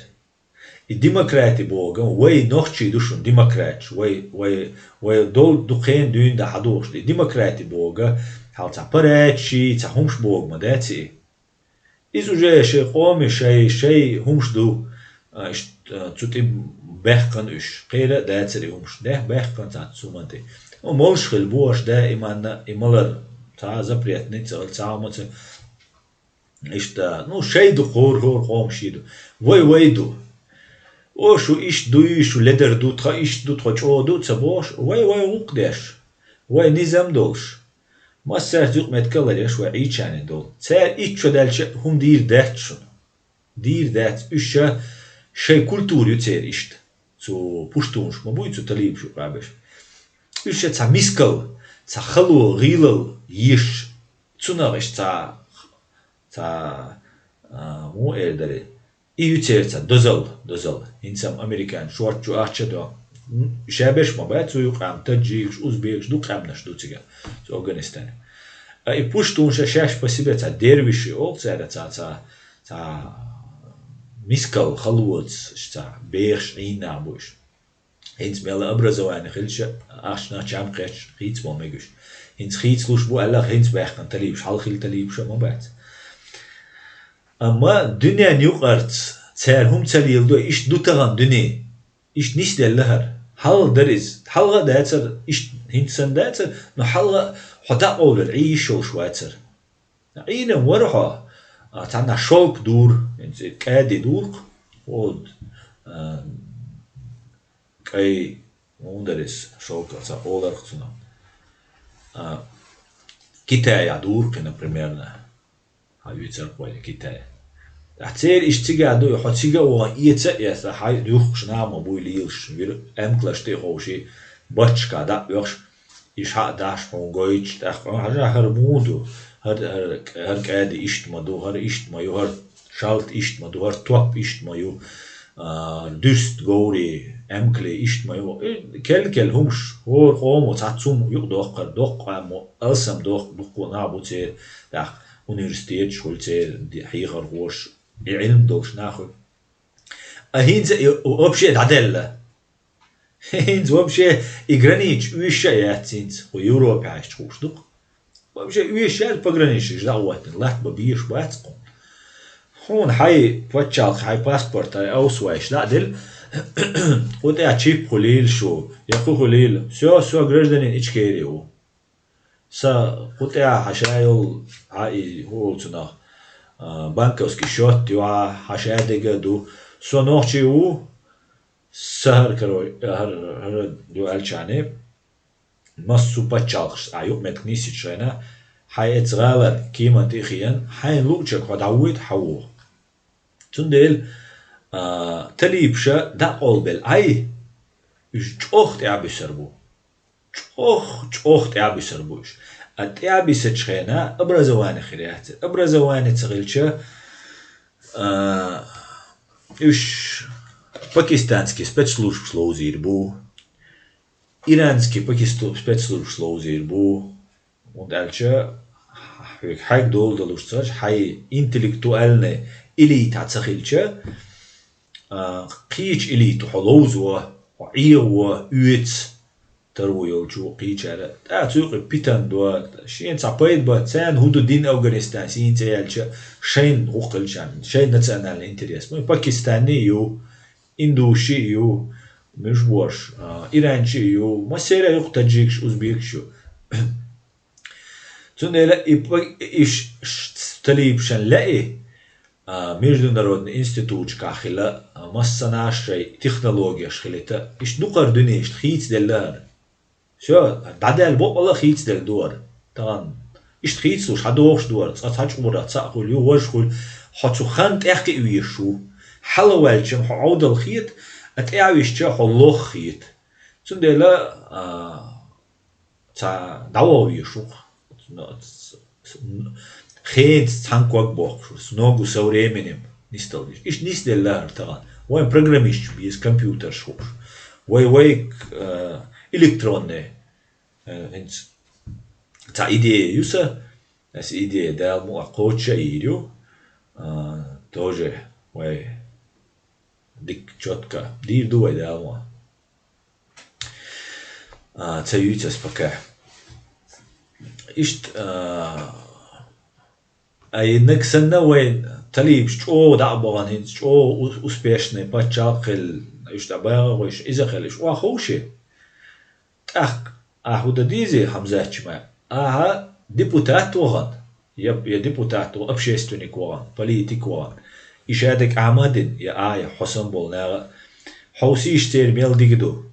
И демократи боху, вай нохчий ду шуна демократаш, вай, вай, вай дол ду кхен дуьйна да хьадохуш ду. И демократи боху, хьал цхьа парадший, цхьа хӀумаш боху ма дац и. Иза уже шайн къоми, шайн, шайн хӀумаш ду, а, иштта, а, цу тӀе баьккхина уьш. Кхера а дацара и хӀумаш. Де, баьккхина цхьацца хӀуманна тӀе. Ну, молуш хила бу аша даиманна, и малар цхьа запрет ницкъ а, цхьа хӀума ца. Иштта, ну, шайн ду, хӀора, хӀора къомаш ду. Вай, вай ду. О, шу иштта дуй, шу ледар ду, тхан иштта ду, тхан чӀогӀа ду, ца бохуш, вай, вай гӀуллакх деш. Вай низам долуш. Массаьрца юкъаметтиг а ларъеш вай Ӏийчарне долу. Цара итт шо даьлча а хӀума дийр дац шуна. Дийр дац. Уьш ша шайн культура ю церан иштта. Цу пуштунаш ма буй, цу талибаш юкъа беш. Уьш ша цхьа мискал, цхьа хало, гӀийлал еш. Цунах иштта цхьа, цхьа, а, муха эр дара? И ю церан цхьа дозалла, дозалла. ХӀинца-м американ шорт чу ахча до. М, ша беш ма бац цу юкъа-м таджикаш, узбекаш, дукха къаьмнаш ду цигахь, цу Афганистане. А и пуштунаш шаьш по себе цхьа дервиш ю олу цара, цхьа, цхьа, цхьа мискал, халоца, цхьа бехаш Ӏийна нах бу уьш. ХӀинца мел образование хилча, ахчанах чам кхетча, хийцамал мегаш. ХӀинца хийцалуш бу аьлла, хӀинца баьккхина талибаш, хьалха хилла талибаш а ма бац. Амма дуьненан юкъарца цара хӀума ца леладой, иштта ду тахана дуьне, иштта нисделла хӀара. Хьалха дара иза. Хьалха а дацара, иштта хӀинца санна дацара, но хьалха хьо дӀакъовлар, Ӏийш йолуш вацара. Ӏийна вара хьо, а, цхьанна шовк дура, хӀинца кӀади дура-кх, хӀода, а, кӀай, хӀун дара иза, шовках ца оларх цунах. А, Китайхь дура-кх, например, хьан вуьйцар кхойла Китай. Ткъа церан иштта цига а ду, хьо цига а вахана, эца а эца, хьайн юхкуш нах ма буй лелаш, вира эмкалаш тӀе а ховший, баччашка дӀа а оьхуш, и шаьш а дахьаш хьуна гойтуш, тӀаккха хьажа, хӀара муха ду, хӀара, хӀара, хӀара кӀади иштта ма ду, хӀара иштта ма ю, хӀара шалта иштта ма ду, хӀара топ иштта ма ю, а, дуьрст говри, эмкали иштта ма ю. И кел-кел хӀумаш, хӀора къомо цхьацца хӀума юкъадоккхура, доккха къамо, алсам доккха, дуккха нах бу церан, тӀаккха университеташ хуьлу церан, ди-, хьехархоша, и Ӏилма долуш нах хуьлу. А хӀинца и вообще дӀадаьлла. ХӀинца вообще и границаш оьшуш а яц хӀинца, кху Европехь иштта хууш ду-кх. Вообще оьшуш яц, пограничникаш дӀа а хӀоттийна, латта бан безаш бац кхунна. Хьуна хьайн пачхьалкх, хьайн паспорт, хьайн аусвайш дӀа а делла, кху тӀехь чип хуьлийла шу, я кху хуьлийла, всё, со гражданин Ичкерии ву. Сан кху тӀехь хьан ша йолу, хьан и хӀу олу цунах, а, банковский счёт ю хьан, хьан ша дерг а ду. Со нохчи ву, сан хӀара каро-, хӀара, хӀара ю аьллачарна, массо а пачхьалкхашца ахь юкъаметтиг нисйича хенахь, хьайн эцца гӀалара кеман тӀе а хиъна, хьайна луучуьнга хьо дӀавоьду, хьан ву. Цундела, а, талибаша дӀакъовлабелла Ӏай, уьш чӀогӀа тӀаьхьабуьсур бу. ЧӀогӀа, чӀогӀа тӀаьхьабуьсур бу уьш. А тӀаьхьабисачу хенахь образование хир яц. Образование ца хилча, а, уьш пакистанский спецслужбаш ловзийр бу, иранский пакисту-, спецслужбаш ловзийр бу, хӀунда аьлча хьоьга хьайга дола далуш ца хилча, хьайн интеллектуальный элита ца хилча, а, кхечу элита хьо ловзо, хьо Ӏехо, оьцу, таро йолчу кхечара. ТӀаккха цу юкъе питана до, шена цхьа пайда бан, царна хӀун ду дин Афганистан, сийна цӀе яьлча, шайна гӀуллакх хилчарна, шайн национальный интерес. Ну, пакистанный а ю, индуший а ю, муьш бош, а, иранчий а ю, массеран а ю-кх таджикаш, узбекаш ю. Цундела и па-, и ш-, ш-, талибашна лаьий, а, международный институташкахь хила, а, массанхьа шайн технологеш хилийта, иштта дукхара дуьне иштта хийцаделла хӀара. Всё, дӀадаьлла бакъалла а хийцаделла ду хӀара. Тахана иштта хийцалуш хьадохуш дара, цкъа цхьа чкъурах цхьаъ хуьлу, ю важа хуьлу, хьо цу хан тӀехкхиъ везаш ву. Хьалаваьлча хьо Ӏовдал хета, а тӀаьхьависча хьо лох хета. Цундела, а, ца дӀаваха везаш ву. Хенца цхьана ког бохкуш ву. С ногу со временем. Нисдала деза. Иштта нисделла хӀара тахана. Вайн программисташ беза, компьютерш хууш. Вай, вай, а, электронный, а, хӀинца цхьа идея ю сан. Аса идея Дала мукъ лахь кхочуш а йийр ю. А, тоже вай дика чётко дийр ду вай Дала мукъ. А, ца юьйцу ас пока. Иштта, а, а и наг санна вай талибаш чӀогӀа дӀа а бахана, хӀинца чӀогӀа у-, успешный паччахь а хилла, уьш дӀа багӀа гӀойш, иза хилла, уьш охьаховший? ТӀаккха ахьа хӀу дан дезий, Хьамзатчима? Ахьа депутат вахана, я, я депутат вахана, общественник вахана, политик вахана. И шадерг Ахьмадин, я ахьа, я хьо санна болу наха а, хьовсийша церан мел дика ду.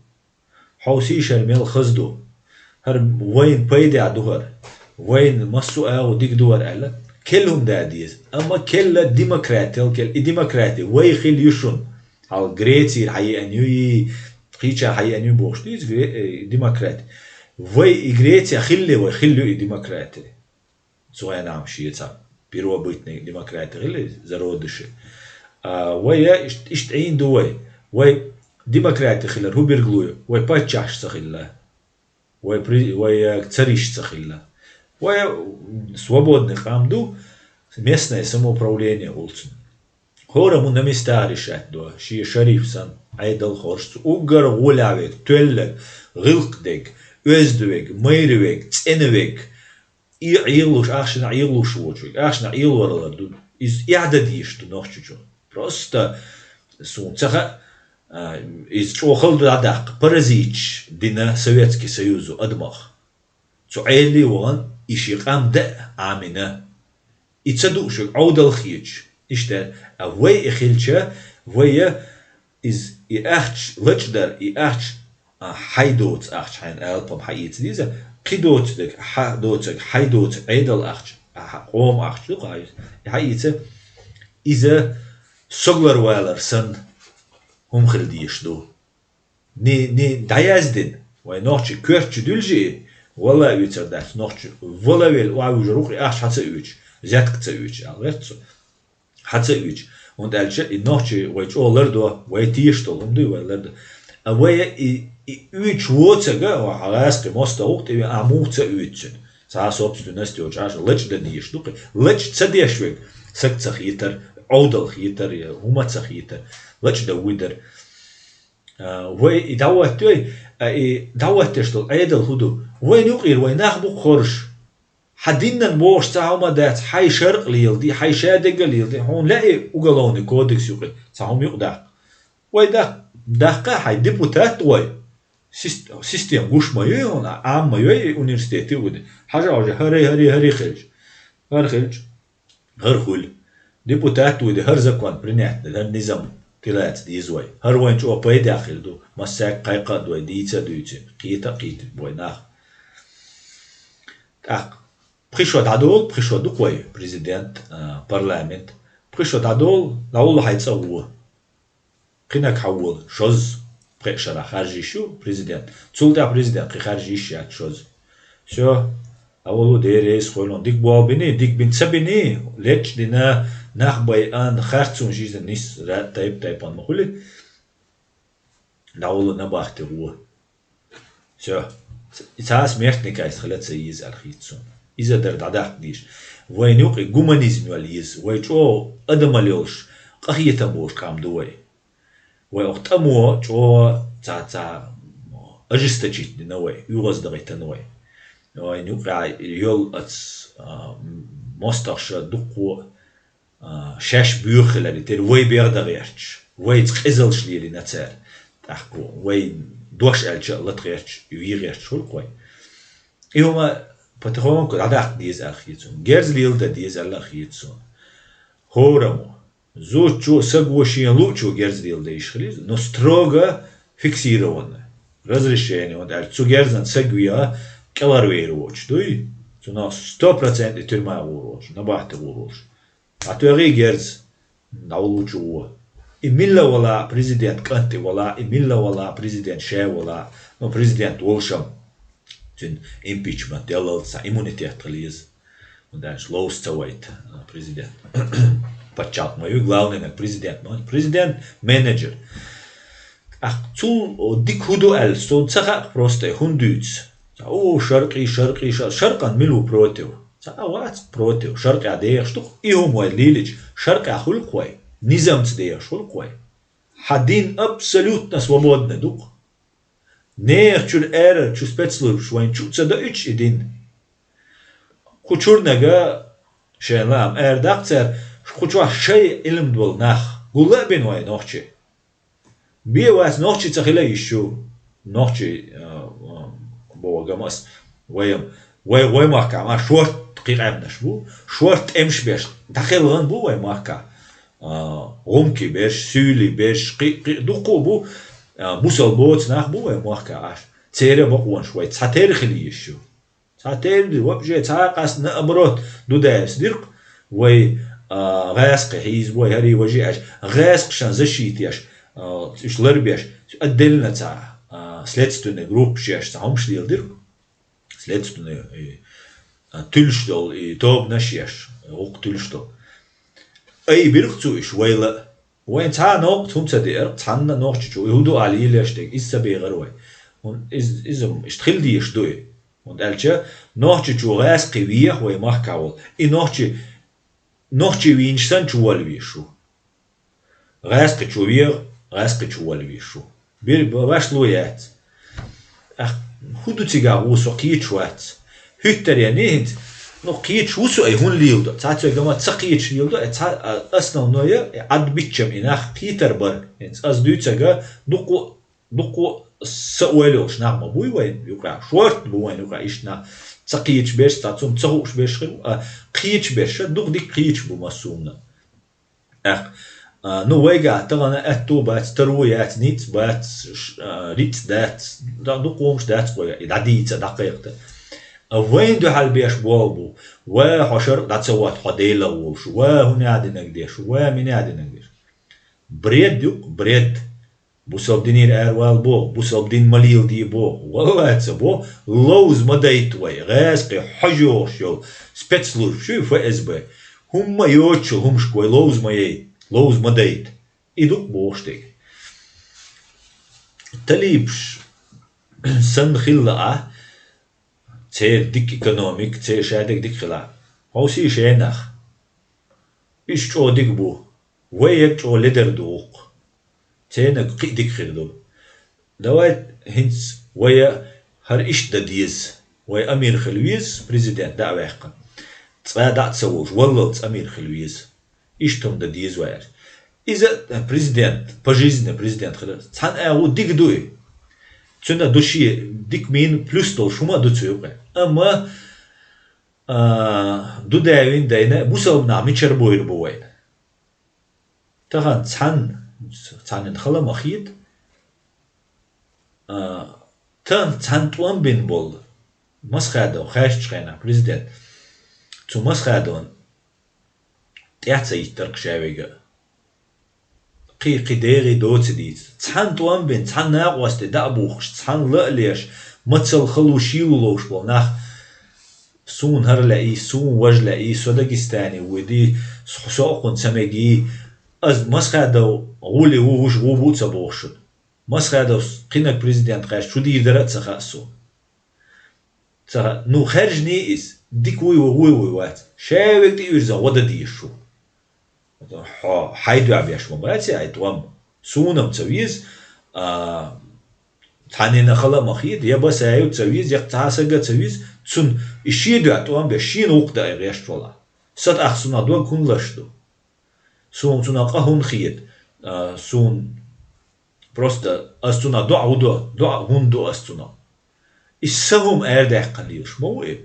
Хьовсийша хӀара мел хаза ду. ХӀара вайна пайдехь ду хӀара. Вайна массо а агӀо дика ду хӀара аьлла. Керла хӀума да деза. Амма керла демократиял керла. И демократия вай хила ю шуна. Хьал Грецийра хьаеана ю и, кхечара хьаеана ю бохуш дуьйцу гре-, э, демократи. Вай и Греция хилале, вай хила ю и демократи. Цу хенахь шен цхьа первобытный демократи хила и зародыши. А, вай я ишт-, иштта Ӏийна ду вай. Вай демократи хилар хӀу билгало ю? Вай паччахьаш ца хилла. Вай при-, вай, э, цариш ца хилла. Вай, м, свободный къам ду, местное самоуправление олу цунна. ХӀора муна мистагӀа решать до, шен шариф санна, Ӏедал хоржу цу уггар гӀолехь верг, тоьлларг, гӀиллакх дерг, оьзда верг, майра верг, цӀена верг, и Ӏелуш, ахчанах Ӏелуш воцург, ахчанах Ӏелоралла ду, иза эхь дан дезаш ду Нохчийчу. Просто суна ца хаьа, а, иза чӀогӀа хала ду дӀадаккха, паразиташ дина Советский Союзо адамах. Цу Ӏелий вахана, и шен къам дан а Ӏамина. И ца дууш верг Ӏовдал хеташ. Иштта, а вай и хилча, вай я иза и ахча лачкъадар, и ахча, а, хьайн доцу ахча, хьайна алапам хьаэца деза, кхин доцург, хьан доцург, хьайн доцу Ӏедал ахча, а, хьан къоман ахча ду-кх хьан иза, и хьаэца, иза согӀлар валар санна хӀума хила дезаш ду. Ни, ни дӀаяздина, вай нохчий коьртачу дуьлжий, вала а вуьйцур дац, нохчий вала а велла, охьавуьжур ву-кх и ахча хьан ца оьцуш, взятка ца оьцуш, аьлла гӀерта цо. Хьан ца оьцуш. ХӀунда аьлча и нохчий вай чӀогӀа лардо, вай тешаш долу хӀума дуй вай лардо. А вай и, и оьцуш воцург, хьан гӀазкхи мостагӀа ву-кх тӀе веана, ахьа муха ца оьцу цуьнан? Цхьа собственность йолчу Ӏаш лачкъа дан дезаш ду-кх. Лачкъа ца деш верг, саг ца хетар, Ӏовдал хетар, я хӀума ца хетар, лачкъа дан вуй дара. А, вай и дӀахӀоттайой, а, и дӀахӀоттош долу Ӏедал хӀун ду? Вайна юкъера вай нах бу-кх хоржуш. Хьан динан бохуш цхьа хӀума дац, хьайн шарӀ леладе, хьайн шадерг а леладе, хьуна лаьий уголовный кодекс юкъе цхьа хӀума юкъадаккха. Вай дак-, даккха хьайн депутат вай. Сис-, система гуш ма йой хьуна, Ӏама ма йой и университете а вуьди. Хьажа хьожа хӀара, хӀара, хӀара хилча. ХӀара хилча. ХӀара хуьлу. Депутат вуьди, хӀара закон принять дан, хӀара низам тӀелаца деза вай. ХӀара вайн чӀогӀа пайдехь хир ду, массаьрга кхайкха а ду вай, дийца а дуьйцу, кхета а кхийти вай нах. ТӀаккха пхи шо дӀадолу, пхи шо ду-кх вай президент, а, парламент. Пхи шо дӀадолу, дӀаволла хьайн цӀа вон. Кхинаг хьан волу, шозза, пхеа шарахь харжа йиш ю президент. Цул тӀаьхьа президент кхин харжа йиш яц шозза. Всё, дӀаволу, Дела реза хуьлда, дика болх биний, дика бина ца биний, лечкъа дина, нах байъан, харцонаш йиза, нис, ра-, тайп-тайпана ма хуьлий. ДӀаволу набахте гӀо. Всё. Цхьа а смертный казнь хила ца еза аьлла хета суна. Иза дара дӀадаккха дезаш. Вайна юкъе гуманизм йолу еза. Вай чӀогӀа адамалла йолуш, къахетам болуш къам ду вай. Вай окху тӀамо чӀогӀа ца, ца ожесточить дина вай, оьгӀаздахийтина вай. Вайна юкъахь йолу оцу, а, мостагӀаша дуккха а, шаьш боьха хиларе терра вай бегӀ дан гӀерташ, вайца къизаллаш лелийна цара. ТӀаккха вай дош аьлча а лата гӀерташ, вен гӀерташ хуьлу-кх вай. И хӀума потихоньку дӀадаккха деза аьлла хета суна. Герз леладан деза аьлла а хета суна. ХӀораммо. Зудчо, саго шена луучо герз леладан йиш хила еза, но строго фиксированно. Разрешение, хӀунда аьлча цу герзана саг веха кӀелхьарвер воцуш дуй. Цунах сто процент и тюрьма гӀур волуш, набахти гӀур волуш. А тоьгӀий герз, дӀавуллучу ву. И милла вала президент кӀант и вала, и милла вала президент ша вала, ну, президент волшам. Цуьнан импичмент деллалца иммунитет хила еза. ХӀунда аьлча ловза ца вайта, а, президент. Пачхьалкх ма ю, главный наг президент ма. Президент менеджер. Ахь цул, о, дика хӀун ду аьлла, со ца хаьа просто, хӀун дуьйцу. О, шаркъий, шаркъий, шар-, шаркъан мила ву против? Ца а вац против. Шаркъехь дехаш ду-кх, и хӀума вай лелийча, шаркъехь хуьлу-кх вай, низамца дехаш хуьлу-кх вай. Хьан дин абсолютно свободный ду-кх. Нехан чуьра, ара чу спецслужбаш вайна чу а ца доуьйтуш и дин. Кху чуьрнага шайн лаам ара даккха цара, кху чохь шайн Ӏилма долу нах гул а бина вай нохчий. Бен вац, нохчий ца хила йиш ю. Нохчий, а, а, боху гамас, вайм, вай, вай махкахь ма шорта кхин къаьмнаш бу, шорта тӀемаш беш, дӀакхелхина бу вай махкахь. А, гӀумкий берш, суьйлий берш, кхин, кхин дуккха а бу, а, бусалба боцу нах бу вай махкахь Ӏаш. Церан бакъонаш вай цхьатерра хила йиш ю. Цхьатерра ди, вообще цхьа а къаьстина, наоборот, ду даьрца диркх, вай, а, гӀаьскхи хьийза бой, хӀарий важий Ӏаш, гӀаьскхашна защита еш, а, уьш ларбеш, отдельно цхьа, а, следственный группаш еш, цхьа хӀумаш леладиркх. Следственный, и, а, туьллуш долу, и тобанаш еш, гӀуллакх туьллуш долу. Айбира-кх цо уьш вайла а. Вайн цхьа а новкъа хӀума ца деара, цхьанна а нохчичо, и хӀун ду ахь лелош дерг, иза ца бехара вай. ХӀунда иза, иза-м иштта хила дезаш ду и. ХӀунда аьлча нохчичо гӀаьскхи веха вай махкахь волу. И нохчи, нохчи вийначу санна чу волла везаш ву. ГӀаьскхичо веха, гӀаьскхичо волла везаш ву. Бир-, башло яц. Ах, хӀун ду цигахь ву, со кхеташ вац. ХӀуьттар яний хӀинца, ну, кхеташ ву со, ай хӀунда леладо? Цхьацца гамма ца кхеташ леладо, ай цхьа, а, основное, и Ӏад биччам и нах кхетар бара. ХӀинца ас дуьйцург дуккха, дуккха са ойла йолуш нах ма буй вайн юкъахь. Шорта бу вайн юкъахь иштта нах. Ца кхеташ берш, цхьа цунна ца хууш берш хир бу, а кхеташ берш, дукха дика кхеташ бу массо а хӀуманна. ТӀаккха, а, ну, вайгахь тахана аьтту а бац, таро а яц, ницкъ а бац, ш-, а, рицкъ а дац, да-, дукха хӀумаш дац вайгахь, и дӀадийца, дӀакхайкхийта. А вайна дуьхьал беш болх бу: «Ва, хьо шаркъа дӀа ца вотта, хьо Делах волуш, ва, хӀун яа динарг деш, ва, мин яа динарг деш». Бред ю-кх, бред. Бусалба динера аравала боху, бусалба дин ма леладе боху, валлай ца боху, ловза ма дайта вай, гӀаьскхи хьожа йогӀуш йолу спецслужбаш ю, ФСБ. ХӀумма а йоцучу хӀумашка вай ловза ма яй, ловза ма дайта. И ду-кх бохуш дерг. Талибаш санна хилла а, церан дика экономика, церан шадерг дика хилахь, хьовсийша нах. Уьш чӀогӀа дика бу. Вай яга чӀогӀа ледар ду гӀуллакх. Цернаг кхин а дика хир ду. Давай хӀинца вай хӀара иштта дан деза. Вай амир хила веза, президент дӀа а ваьккхина. Цкъа дӀа а ца вовш, валлалц амир хила веза. Иштта хӀума дан деза вай аьлла. Иза президент, пожизненный президент хила, цхьана агӀо дика ду и. Цуьнан ду шен дика мин плюс долуш хӀума а ду цу юкъе. Амма, а, ду даьвина дайна, бусалба нах мичара бойр бу вайна? Тахана цхьанна, цхьаннан хала ма хета, а, тахана цхьанна тӀом бина болу Масхадов, хаьржачу хенахь президент, цу Масхадовна тӀаьхьа ца йиттаркх ша вега. Кхин, кхин дегӀий доций дийца. Цхьанна тӀом бина, цхьанна накъостий дӀа а бухкуш, цхьанна ла а леш, мацалла хала ву, шийла ву ловш болу нах, суна хӀара лаьий, суна важа лаьий, со Дагестане вуьдий, со, со а кхунна ца мегий, ас Масхадов гӀоле ву, вуьш гӀо бу а ца бохуш шуна. Масхадовс кхинаг президент кхаьчча, шу дийр дара а ца хаьа суна. Ца хаьа, ну, хаьржиний иза, дика вуй ву, вуй вуй вац. Ша вега тӀеирза гӀо дан дезаш ву. Хьо, хьайн дуьхьа беш ма бац и хьайн тӀом. Суна-м ца веза, а, цхьаннена хала а ма хета, я Басаев ца веза, я цхьа сага ца веза, цунна и шен дуьхьа тӀом беш, шена гӀуллакх дан и гӀерташ валахь. Сан тӀаккха цунах дог хӀунда лаш ду? Суна цунах къа хӀунда хета? А, суна просто ас цунах доӀа хӀун до, доӀа хӀунда до ас цунах? И сан хӀума арадаьккхина лелаш ма ву и.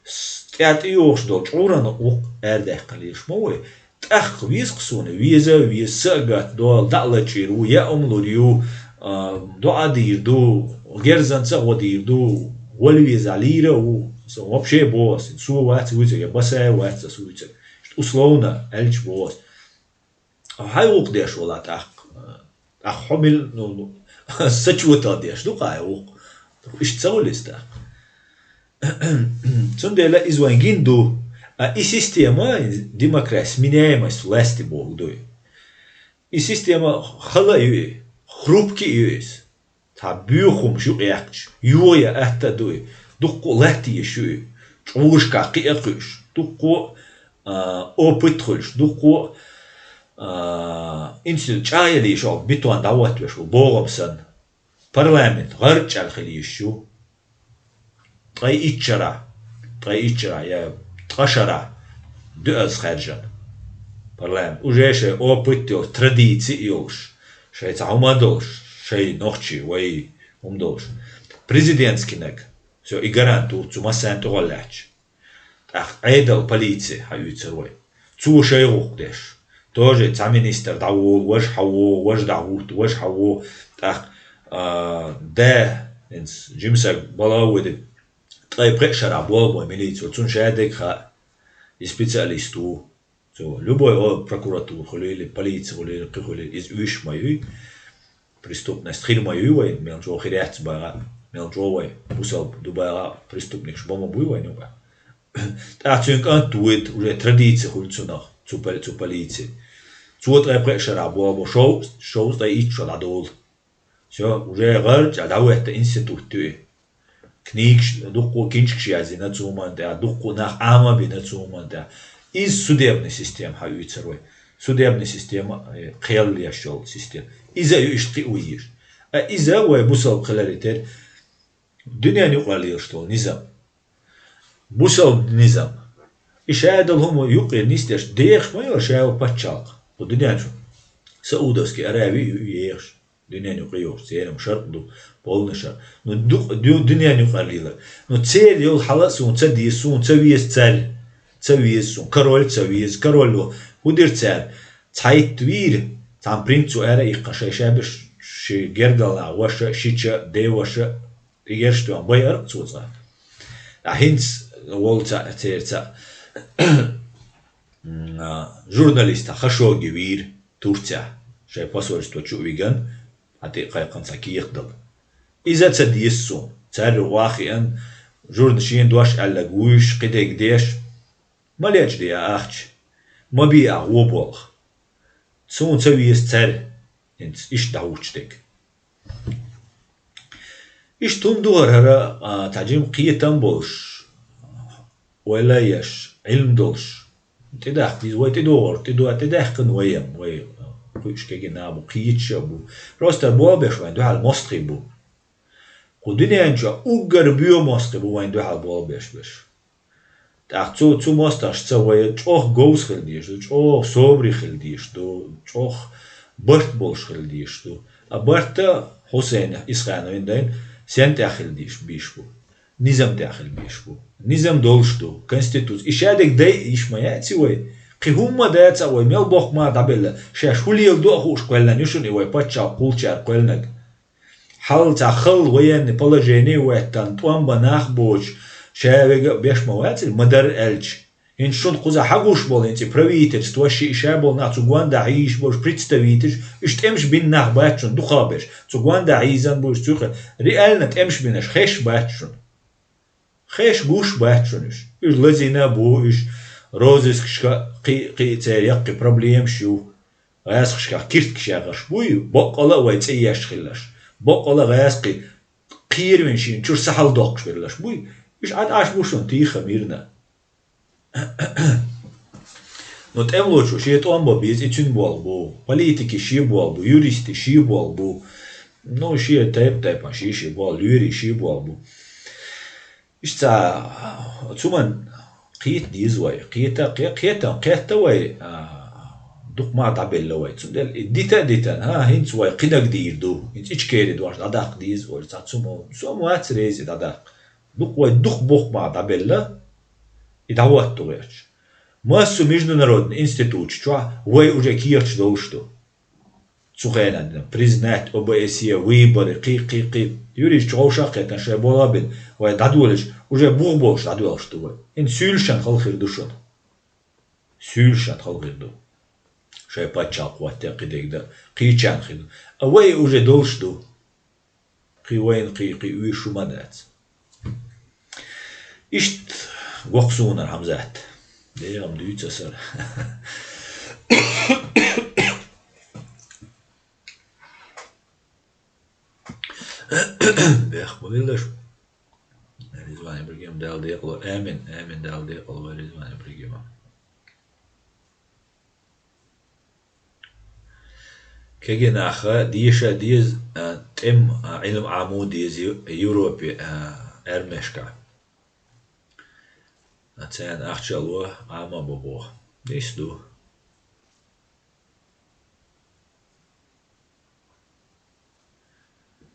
С-, тӀаьхьа тӀейогӀуш долу чкъуран гӀуллакх арадаьккхина лелаш ма ву и. ТӀаккха веза-кх суна, веза а веза, са а гатдолу, дӀа а лачкъийр ву, яа хӀума лур ю, а, доӀа а дийр ду, герзанца а гӀо дийр ду, вала веза лийра а ву, со вообще боху ас, со вац вуьйцург, я Басаев вац ас вуьйцург. Условно, аьлча боху ас. Хьай гӀуллакх деш вала тӀаккха? ТӀаккха хьо мил, ну, ну, сачуватал деш ду-кх хьай гӀуллакх? Иштта ца хуьлу иза тӀаккха. Цундела иза вайн гина ду. А и система, демократия, сменяемость власти боху ду и. И система хала а ю и, хрупкий а ю иза. Цхьа боьха хӀумаш юкъаяьккхича, йогӀу ян атта а ду и, дуккха а латта езаш ю и, чӀогӀашкахь кхиа а кхуьуш, дуккха а, а, опыт а хуьлуш, дуккха а, а, институт чӀагӀъяла йиш йолу, бетон дӀахӀоттавеш волу богӀам санна. Парламент гӀарчӀ аьлла хила йиш ю. Ткъе итт шарахь, ткъе итт шарахь, я ткъа шарахь доьазза хаьржина парламент. Уже шайн опыт а йолуш, традици а йолуш, шайн цхьа хӀума а долуш, шайн нохчий, вай хӀума долуш. Президентскийнаг, всё, и гарант ву, цу массарна тӀехула лаьтташ. ТӀаккха Ӏедал, полици хьаоьцур вай. Цо шайн гӀуллакх деш. Тоже цхьа министр дӀаволу, важа хьавогӀу, важа дӀахӀутту, важа хьавогӀу. ТӀаккха, а, да, хӀинца жимсаг бала а вуьду. Ткъе пхеа шарахь болу бой милици, цунна ша дерг хаьа, и специалист ву. Цо любой о, прокуратура хуьлийла, полици хуьлийла, кхин хуьлийла, иза уьш ма юй. Преступность хир ма юй вай, мел чӀогӀа хир яц баха, мел чӀогӀа вай бусалба ду баха, преступникаш бан ма буй вайн юкъа. ТӀаккха цуьнан кӀант вуьйту, уже традици хуьлу цунах, цу, пол- цу полици. Цо ткъе пхеа шарахь болу бо, шов-, шовзткъе итт шо дӀадолу. Всё, уже гӀарчӀа дӀахӀотта институт ю и. Книгаш, дуккха а киншкаш яздина цу хӀуманна тӀехь, дуккха а нах Ӏама а бина цу хӀуманна тӀехь. Иза судебный система хьаоьцур вай. Судебный система, э, кхел еш йолу система. Иза а ю иштта кхин а вуй езаш. А иза вай бусалба хиларе терра дуьненан юкъара лелаш долу низам. Бусалба низам. И ша долу хӀума юккъе нисдеш, дехаш ма йо ша йолу пачхьалкх. Кху дуьнен чу Саудовский Араби ю ехаш. Дуьнен юкъа йохуш, церан шарт ду, полный шарт. Ну, ду-, ду-, дуьнен юкъара лелар. Ну, церан йолу хьала а суна ца деза, суна ца веза цара. Ца веза суна. Король ца веза. Король ву. ХӀун дира цара? Цхьайтта вийра, цхьана принцо ара а иккхина, шайн шабиш, ши гергал нах, ваша, шича, деваша, и герш тоьхна, байара а цо цкъа. Ткъа хӀинца волу цхьаъ, церан цхьаъ, м, а, журналист Хашогги вийра Турцехь, шайн посольство чу а виган, хьан тӀе а кхайкхина цхьа кехат дала. Иза ца деза суна, цаьрру охьахиъна, журна шена дош аьлларг вуьйш, кхидерг деш, ма лечкъаде ахча, ма бе ахь вон болх. Суна ца веза цара, хӀинца иштта дӀахӀуттуш дерг. Иштта хӀума ду хӀара, хӀара, а, цхьа жима кхетам болуш, ойла еш, Ӏилма долуш, тӀедаккха деза, вай тӀедогӀур, тӀедо-, тӀедаьккхина вай-м, вай, а, кхуьуш кегий нах бу, кхеташ а бу. Просто болх беш вайн дуьхьал мостагӀий бу. Кху дуьнен чохь уггар боьха мостагӀий бу вайн дуьхьал болх беш берш. ТӀаккха цу, цу мостагӀашца вай чӀогӀа говза хила дезаш ду, чӀогӀа собаре хила дезаш ду, чӀогӀа барт болуш хила дезаш ду. А барт Хьусайн Исхановн дайна сен тӀехь хила дезаш бийш бу? Низам тӀехь хила бийш бу. Низам долуш ду, конституци. И шадерг дай йиш ма яций вай? Кхин хӀумма а дац а вай, мел боккха мара дӀабелла, шаьш хӀун леладо а хууш кхоьллина ю шуна и вай пачхьалкх кхуллучара кхоьллинарг. Хьал цхьа хала военный положение а хӀоьттина, тӀом бан нах а боцуш, ша вега а беш ма вацара, ма-дарра аьлча. ХӀинца шуна кхузахь хьагуш болу хӀинца и правительство, шиъ ша болу нах, цу гондахь хьийзаш болуш представительш, уьш тӀемаш бина нах бац шуна, дукхахберш. Цу гондахь хьийзан бу уьш, цуьнга реально тӀемаш бинарш хезаш бац шуна. Хезаш гуш бац шуна уьш. Уьш лазийна а бу, уьш розыскашка кхин а, кхин а церан яккхий проблемаш ю. ГӀаьскхашкахь киртигаш яхарш буй, боккъала а вай цӀе еш хилларш. Боккъала а гӀаьскхий кхеравина шена чуьра са хьаладоккхуш хилларш буй. Уьш Ӏад Ӏаш бу шуна тийха мирна. Но тӀемалочо шен тӀом бан беза, и цуьнан болх бу. Политикийн шен болх бу, юристийн шен болх бу. Ну, шен тайп-тайпана шен-шен болх, лоьрийн шен болх бу. Иштта цу хӀуманна кхета деза вай. Кхета, кхе-, кхета, кхетта вай, а, дукха мара дӀабелла вай. Цундела и дита а дитина, хӀа, хӀинца вай кхинаг дийр ду, хӀинца Ичкери дош дӀадаккха деза вай, цхьа цу хӀума, со ма вац реза и дӀадаккха. Дукха вай дукха боккха мара дӀабелла, и дӀахӀотто гӀерташ. Массо а международный институташ чохь вай уже кехаташ долуш ду. Цу хенахь признать ОБСЕ, выборы, кхин, кхин, кхин. Юрийчу вовшах а кхетан шайн болх бина, вай дӀадолийча, уже бух болуш дӀадоьлхуш ду вай. ХӀинца суьйлашна хала хир ду шуна. Суьйлашна хала хир ду. Шайн пачхьалкх хӀотта а кхидерг дан, кхечарна хир ду. А вай уже долуш ду. Кхин вайна кхин, кхин уьйр шу ма дац. Иштта гӀокху сунара, Хьамзат. Дегам дуьйцу аса. Бехк ма виллаш. Ризван Ибрагим, Дала декъало. Амин, амин, Дала декъало вай Ризван Ибрагима. Кегий наха деша деза, а, тӀем, а, Ӏилма Ӏамо деза Ю-, Европе, а, армешка. А царна ахча а ло, Ӏама а бо боху. Нийса ду.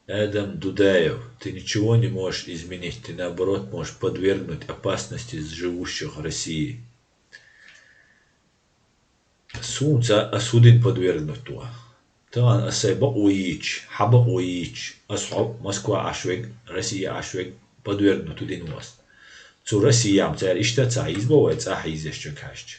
Адам Дудаев, ты ничего не можешь изменить, ты наоборот можешь подвергнуть опасности живущих в России. Суна ца ас хӀун дина подвергнуть ву? Тахана ас сайн бакъо йийцича, хьан бакъо йийцича, ас хьо Москва Ӏаш верг, Россия Ӏаш верг подвергнуть хӀун дина ву ас? Цу Россияхь цара иштта ца хьийзабо вай, цӀа хьийзаш чу кхаьчча?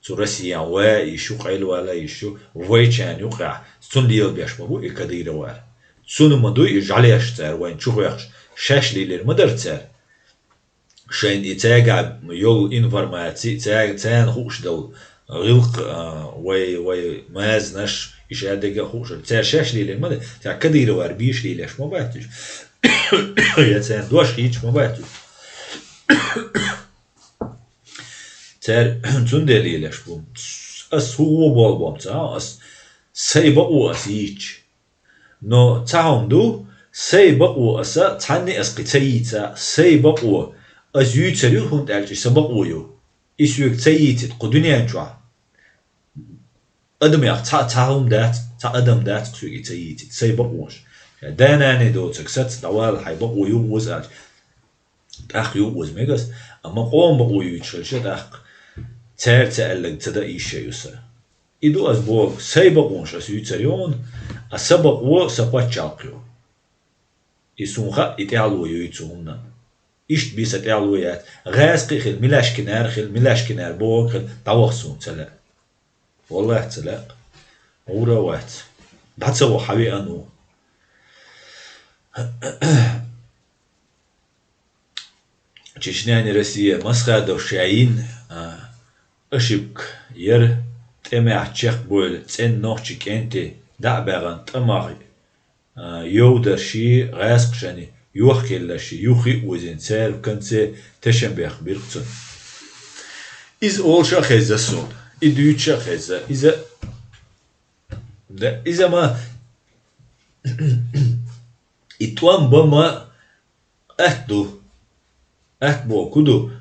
Цу Россияхь ван а йиш ю, къайлавала а йиш ю, вайчарна юкъахь цунна лелабеш ма бу и Кадыров вара. Цунна ма дуй и жӀаьлеш цара вайна чу хоьхкуш, шаьш лелийр ма дара цара. Шайна и цаьргахь йолу информаци, цаьрга, царна хууш долу гӀиллакх, а, вай, вай мазанаш, и шадерг а хууш, цара шаьш лелийр ма ду, цара Кадыров вара беш лелош ма бац уьш. Я царна дош хийцаш ма бац уьш. Цара цундела лелош бу. Ас хӀун вон болу боху ца, ас сайн бакъо ас йийцича. Но цхьа хӀума ду, сайн бакъо аса, цхьанне ас кхин ца йийца, сайн бакъо ас юьйцур ю, хӀунда аьлча и сан бакъо ю. И соьга ца йийцийта кху дуьнен чохь адамех цхьа, цхьа хӀума дац, цхьа адам дац кху соьга и ца йийцийта, сайн бакъонаш. Ша да-нана доцург саца дӀавала, хьайн бакъо ю оза аьлча, тӀаккха ю оза мегас, амма къоман бакъо юьйцуш хилча тӀаккха, цара ца аьлларг ца дан йиш ю сан. И ду ас боху, сайн бакъонаш ас юьйцур ю хьуна, а сан бакъо сан пачхьалкх ю. И суна хаьа, и тӀаьхьало юй цу хӀуманан. Иштта бен сан тӀаьхьало яц. ГӀаьскхи а хила, милашкинара а хила, милашкинара бохург а хила, дӀаваха суна ца лаьа. ВаллахӀи, ца лаьа. ГӀура а вац. ДӀа ца ваха хьан веана ву. Чечня не Россия, Масхадов ша йина, а, ошибка яра, тӀемехь чекхбевлла цӀена нохчийн кӀентий дӀа а баьхна, тӀамах, а, йовдарши, гӀаьскхашна йохкаелларши юххе а озийна, цара в конце тешнабехк бира-кх цунна. Иза олуш а хезна суна, и дуьйцуш а хезна, иза, да, иза ма, и тӀом бан ма атта ду. Атта бохург хӀун ду?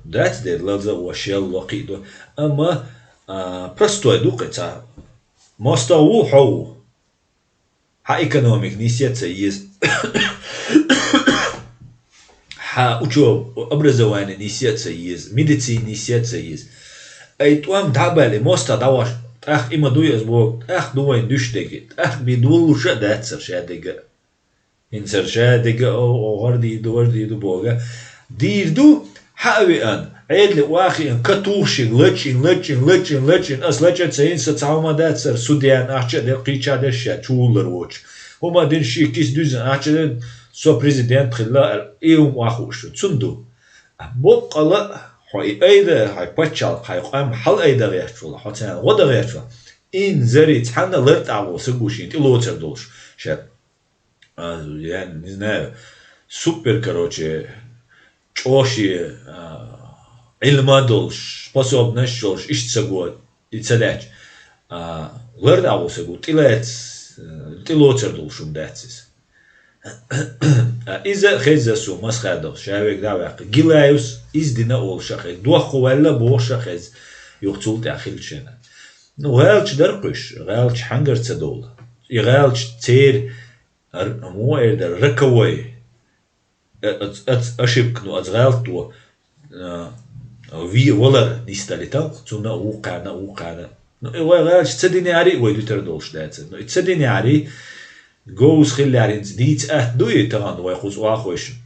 Дац дера, лаза а ван, шел а ван, кхин а ду. Амма, а, простой ду кхин цхьа. МостагӀа ву, хьо ву. Хьан экономика нийсса а ца еза. Хьан учёба, образование нийсса а ца еза. Медицина нийсса а ца еза. Ай, тӀом дӀа а баьлла, и мостагӀа дӀавахча, тӀаккха и ма дуй ас боху, тӀаккха ду вайна дуьш дерг. ТӀаккха бен долуш а дац цара шадерг а. ХӀинца ша дерг а, о, о, гӀардий ду, гӀардий ду боху. Дийр ду, хьан а веана, Ӏедале охьахиъна, катухашиг лачкъийна, лачкъийна, лачкъийна, лачкъийна, ас лачкъа ца йина, сан цхьа хӀума дац цара, судьяна ахча а делла, кхеча а делла, ша чу вуллар воцуш. ХӀума дина ши киса дуьзна ахча делла, со президент хилла аьлла, и хӀума охьахууш ду. Цунна ду. Боккъала а, хьо и айда, хьайн пачхьалкх, хьайн къам хьала айда гӀерташ вала, хьо царна гӀо дан гӀерташ вала. Инзаре цхьанна лартӀахь волу са гу шена тӀе лоцар долуш. Ша А, я не знаю, супер, короче, чӀогӀа шен, а, Ӏилма долуш, способность долуш, иштта саго и ца даьча, а, лар дӀа ву саго, тӀелаьц-, тӀелоцар долуш хӀума дац иза. А, иза хеза суна Масхадов, ша вега дӀа а ваьккха. Гилаевс иза дина олуш а хеза, дохко ваьлла бохуш а хеза, юха цул тӀаьхьа хилча шена. Ну, гӀаьлча дара кхуьш, гӀаьлча хьангар ца довла. И гӀаьлча церан Р-, муха эр дара, роковой, э, ац-, ац-, ошибка, ну, ац гӀалат до, э, ви-, валар нисдалийтал, цунна а вукхарна, а вукхарна. Ну, и вай гӀалаш ца динехьарий, вай дуьтар долуш дацар. Ну, и ца динехьарий, Говза хиллехь, хӀинца дийца атта дуй тахана вай кхуза охьахойшна?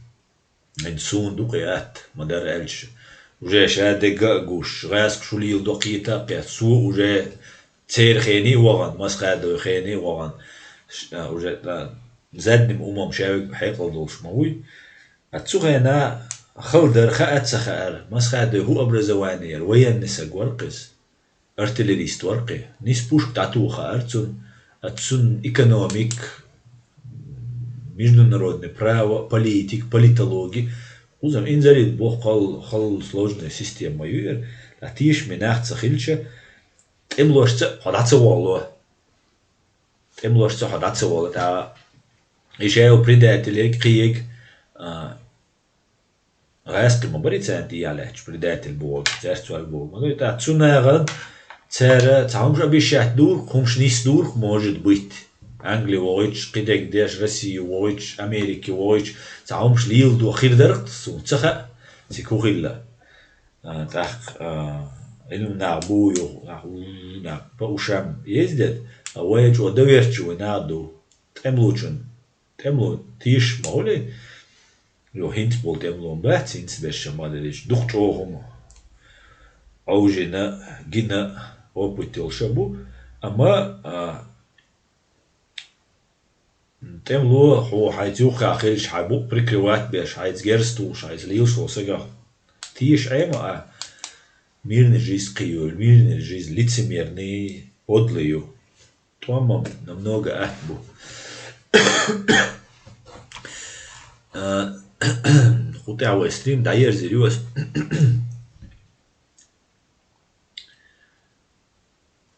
ХӀинца суна ду-кх и атта, ма-дарра аьлча. Уже ша дегга а гуш, гӀаьскхий шу леладо кхета а кхетта, со уже церан хене а вахана, масхадой хене а вахана, ш-, а, уже, а, задним умом ша вига хьекъал долуш ма вуй. А цу хенахь хала дара, хаа а ца хаьара, масхадой хӀун образование яра, военный саг вара-кх иза, артиллерист вара-кх и. Нийса пушка дӀатоха хаьара цунна, а цунна экономика, международное право, политика, политологи. Кхузахь инзаре боху хала, хала сложная система ма ю яра. Ткъа тешаме нах ца хилча, тӀемалошца хьо дӀа ца валло. ТӀемалошца хьо дӀа ца валло. ТӀаккха и шаьш предатель ег, кхин ег, а, гӀаьскхий ма бара и царна тӀехьа лаьтташ, предатель бохург, цаьрца ваьлла бохург ма ду. ТӀаккха цу нахана цара цхьа хӀумаш обещать дора-кх, хӀумаш нисдора-кх, может быть. Англи вохуьйтуш, кхидерг деш, Россия вохуьйтуш, Америка вохуьйтуш, цхьа хӀумаш леладо хир дара-кх суна, ца хаьа, цига хӀун хилла. А, тӀаккха, а, Ӏилман нах бу юха, нах, нах по ушам ездят, а вай чӀогӀа доверчивый нах ду. ТӀемалочун, тӀемало тешаш ма хуьлий, йо, хӀинца болу тӀемало бац, хӀинца берш ма дерриш, дукха чӀогӀа хӀума Ӏовжина, гина, опыт йолуш а бу, амма, а, тӀемало хьо хьайца юххехь хилча, хьайн букъ прикрывать беш, хьайца герз тухуш, хьайца лелаш волу сагах теша Ӏема а, мирная жизнь кхин ю, мирная жизнь лицемерный, подлый ю. ТӀом-м намного атта бу. А, кху тӀехь вай стрим дӀаерзийр ю ас.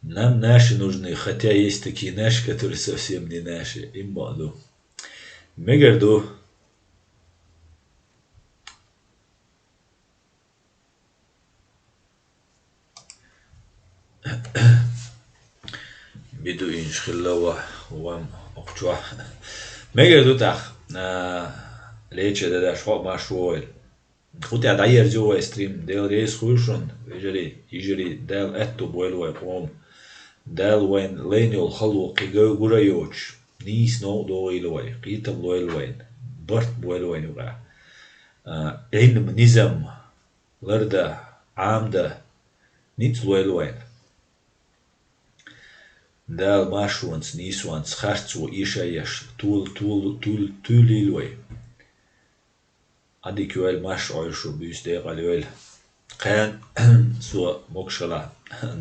Нам наши нужны, хотя есть такие наши, которые совсем не наши. Им бакъ ду. Мегар ду. Бидуинаш хилла ва, ван окхучохь. Мегар ду тӀаккха, а, леча дадаш хьо а марш вогӀийла. Кху тӀехь дӀаерзо вай стрим, Дела реза хуьлда шуна, вежарий, йижарий, Дала аьтто бойла вай къоман. Дала вайн лайна йолу хало кхин гур а йоцуш, нийса новкъа догӀийла вай, кхетам лойла вайна, барт бойла вайна юкъахь. А, Ӏилма, низам, лардан, Ӏамадан ницкъ лойла вайна. Дала маршонца, нийсонца, харцо эша а еш, тол-, тол-, тол-, туьйлийла вай. Ӏадика йойла, марша Ӏойла шу, буьйса декъала йойла. Кхин, со могуш хилахь,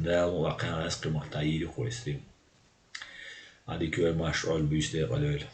Дала мукъалахь, кхин гӀаьскхи маттахь йийр ю-кх вай стрим. Ӏадика йойла, марша Ӏойла, буьйса декъала йойла.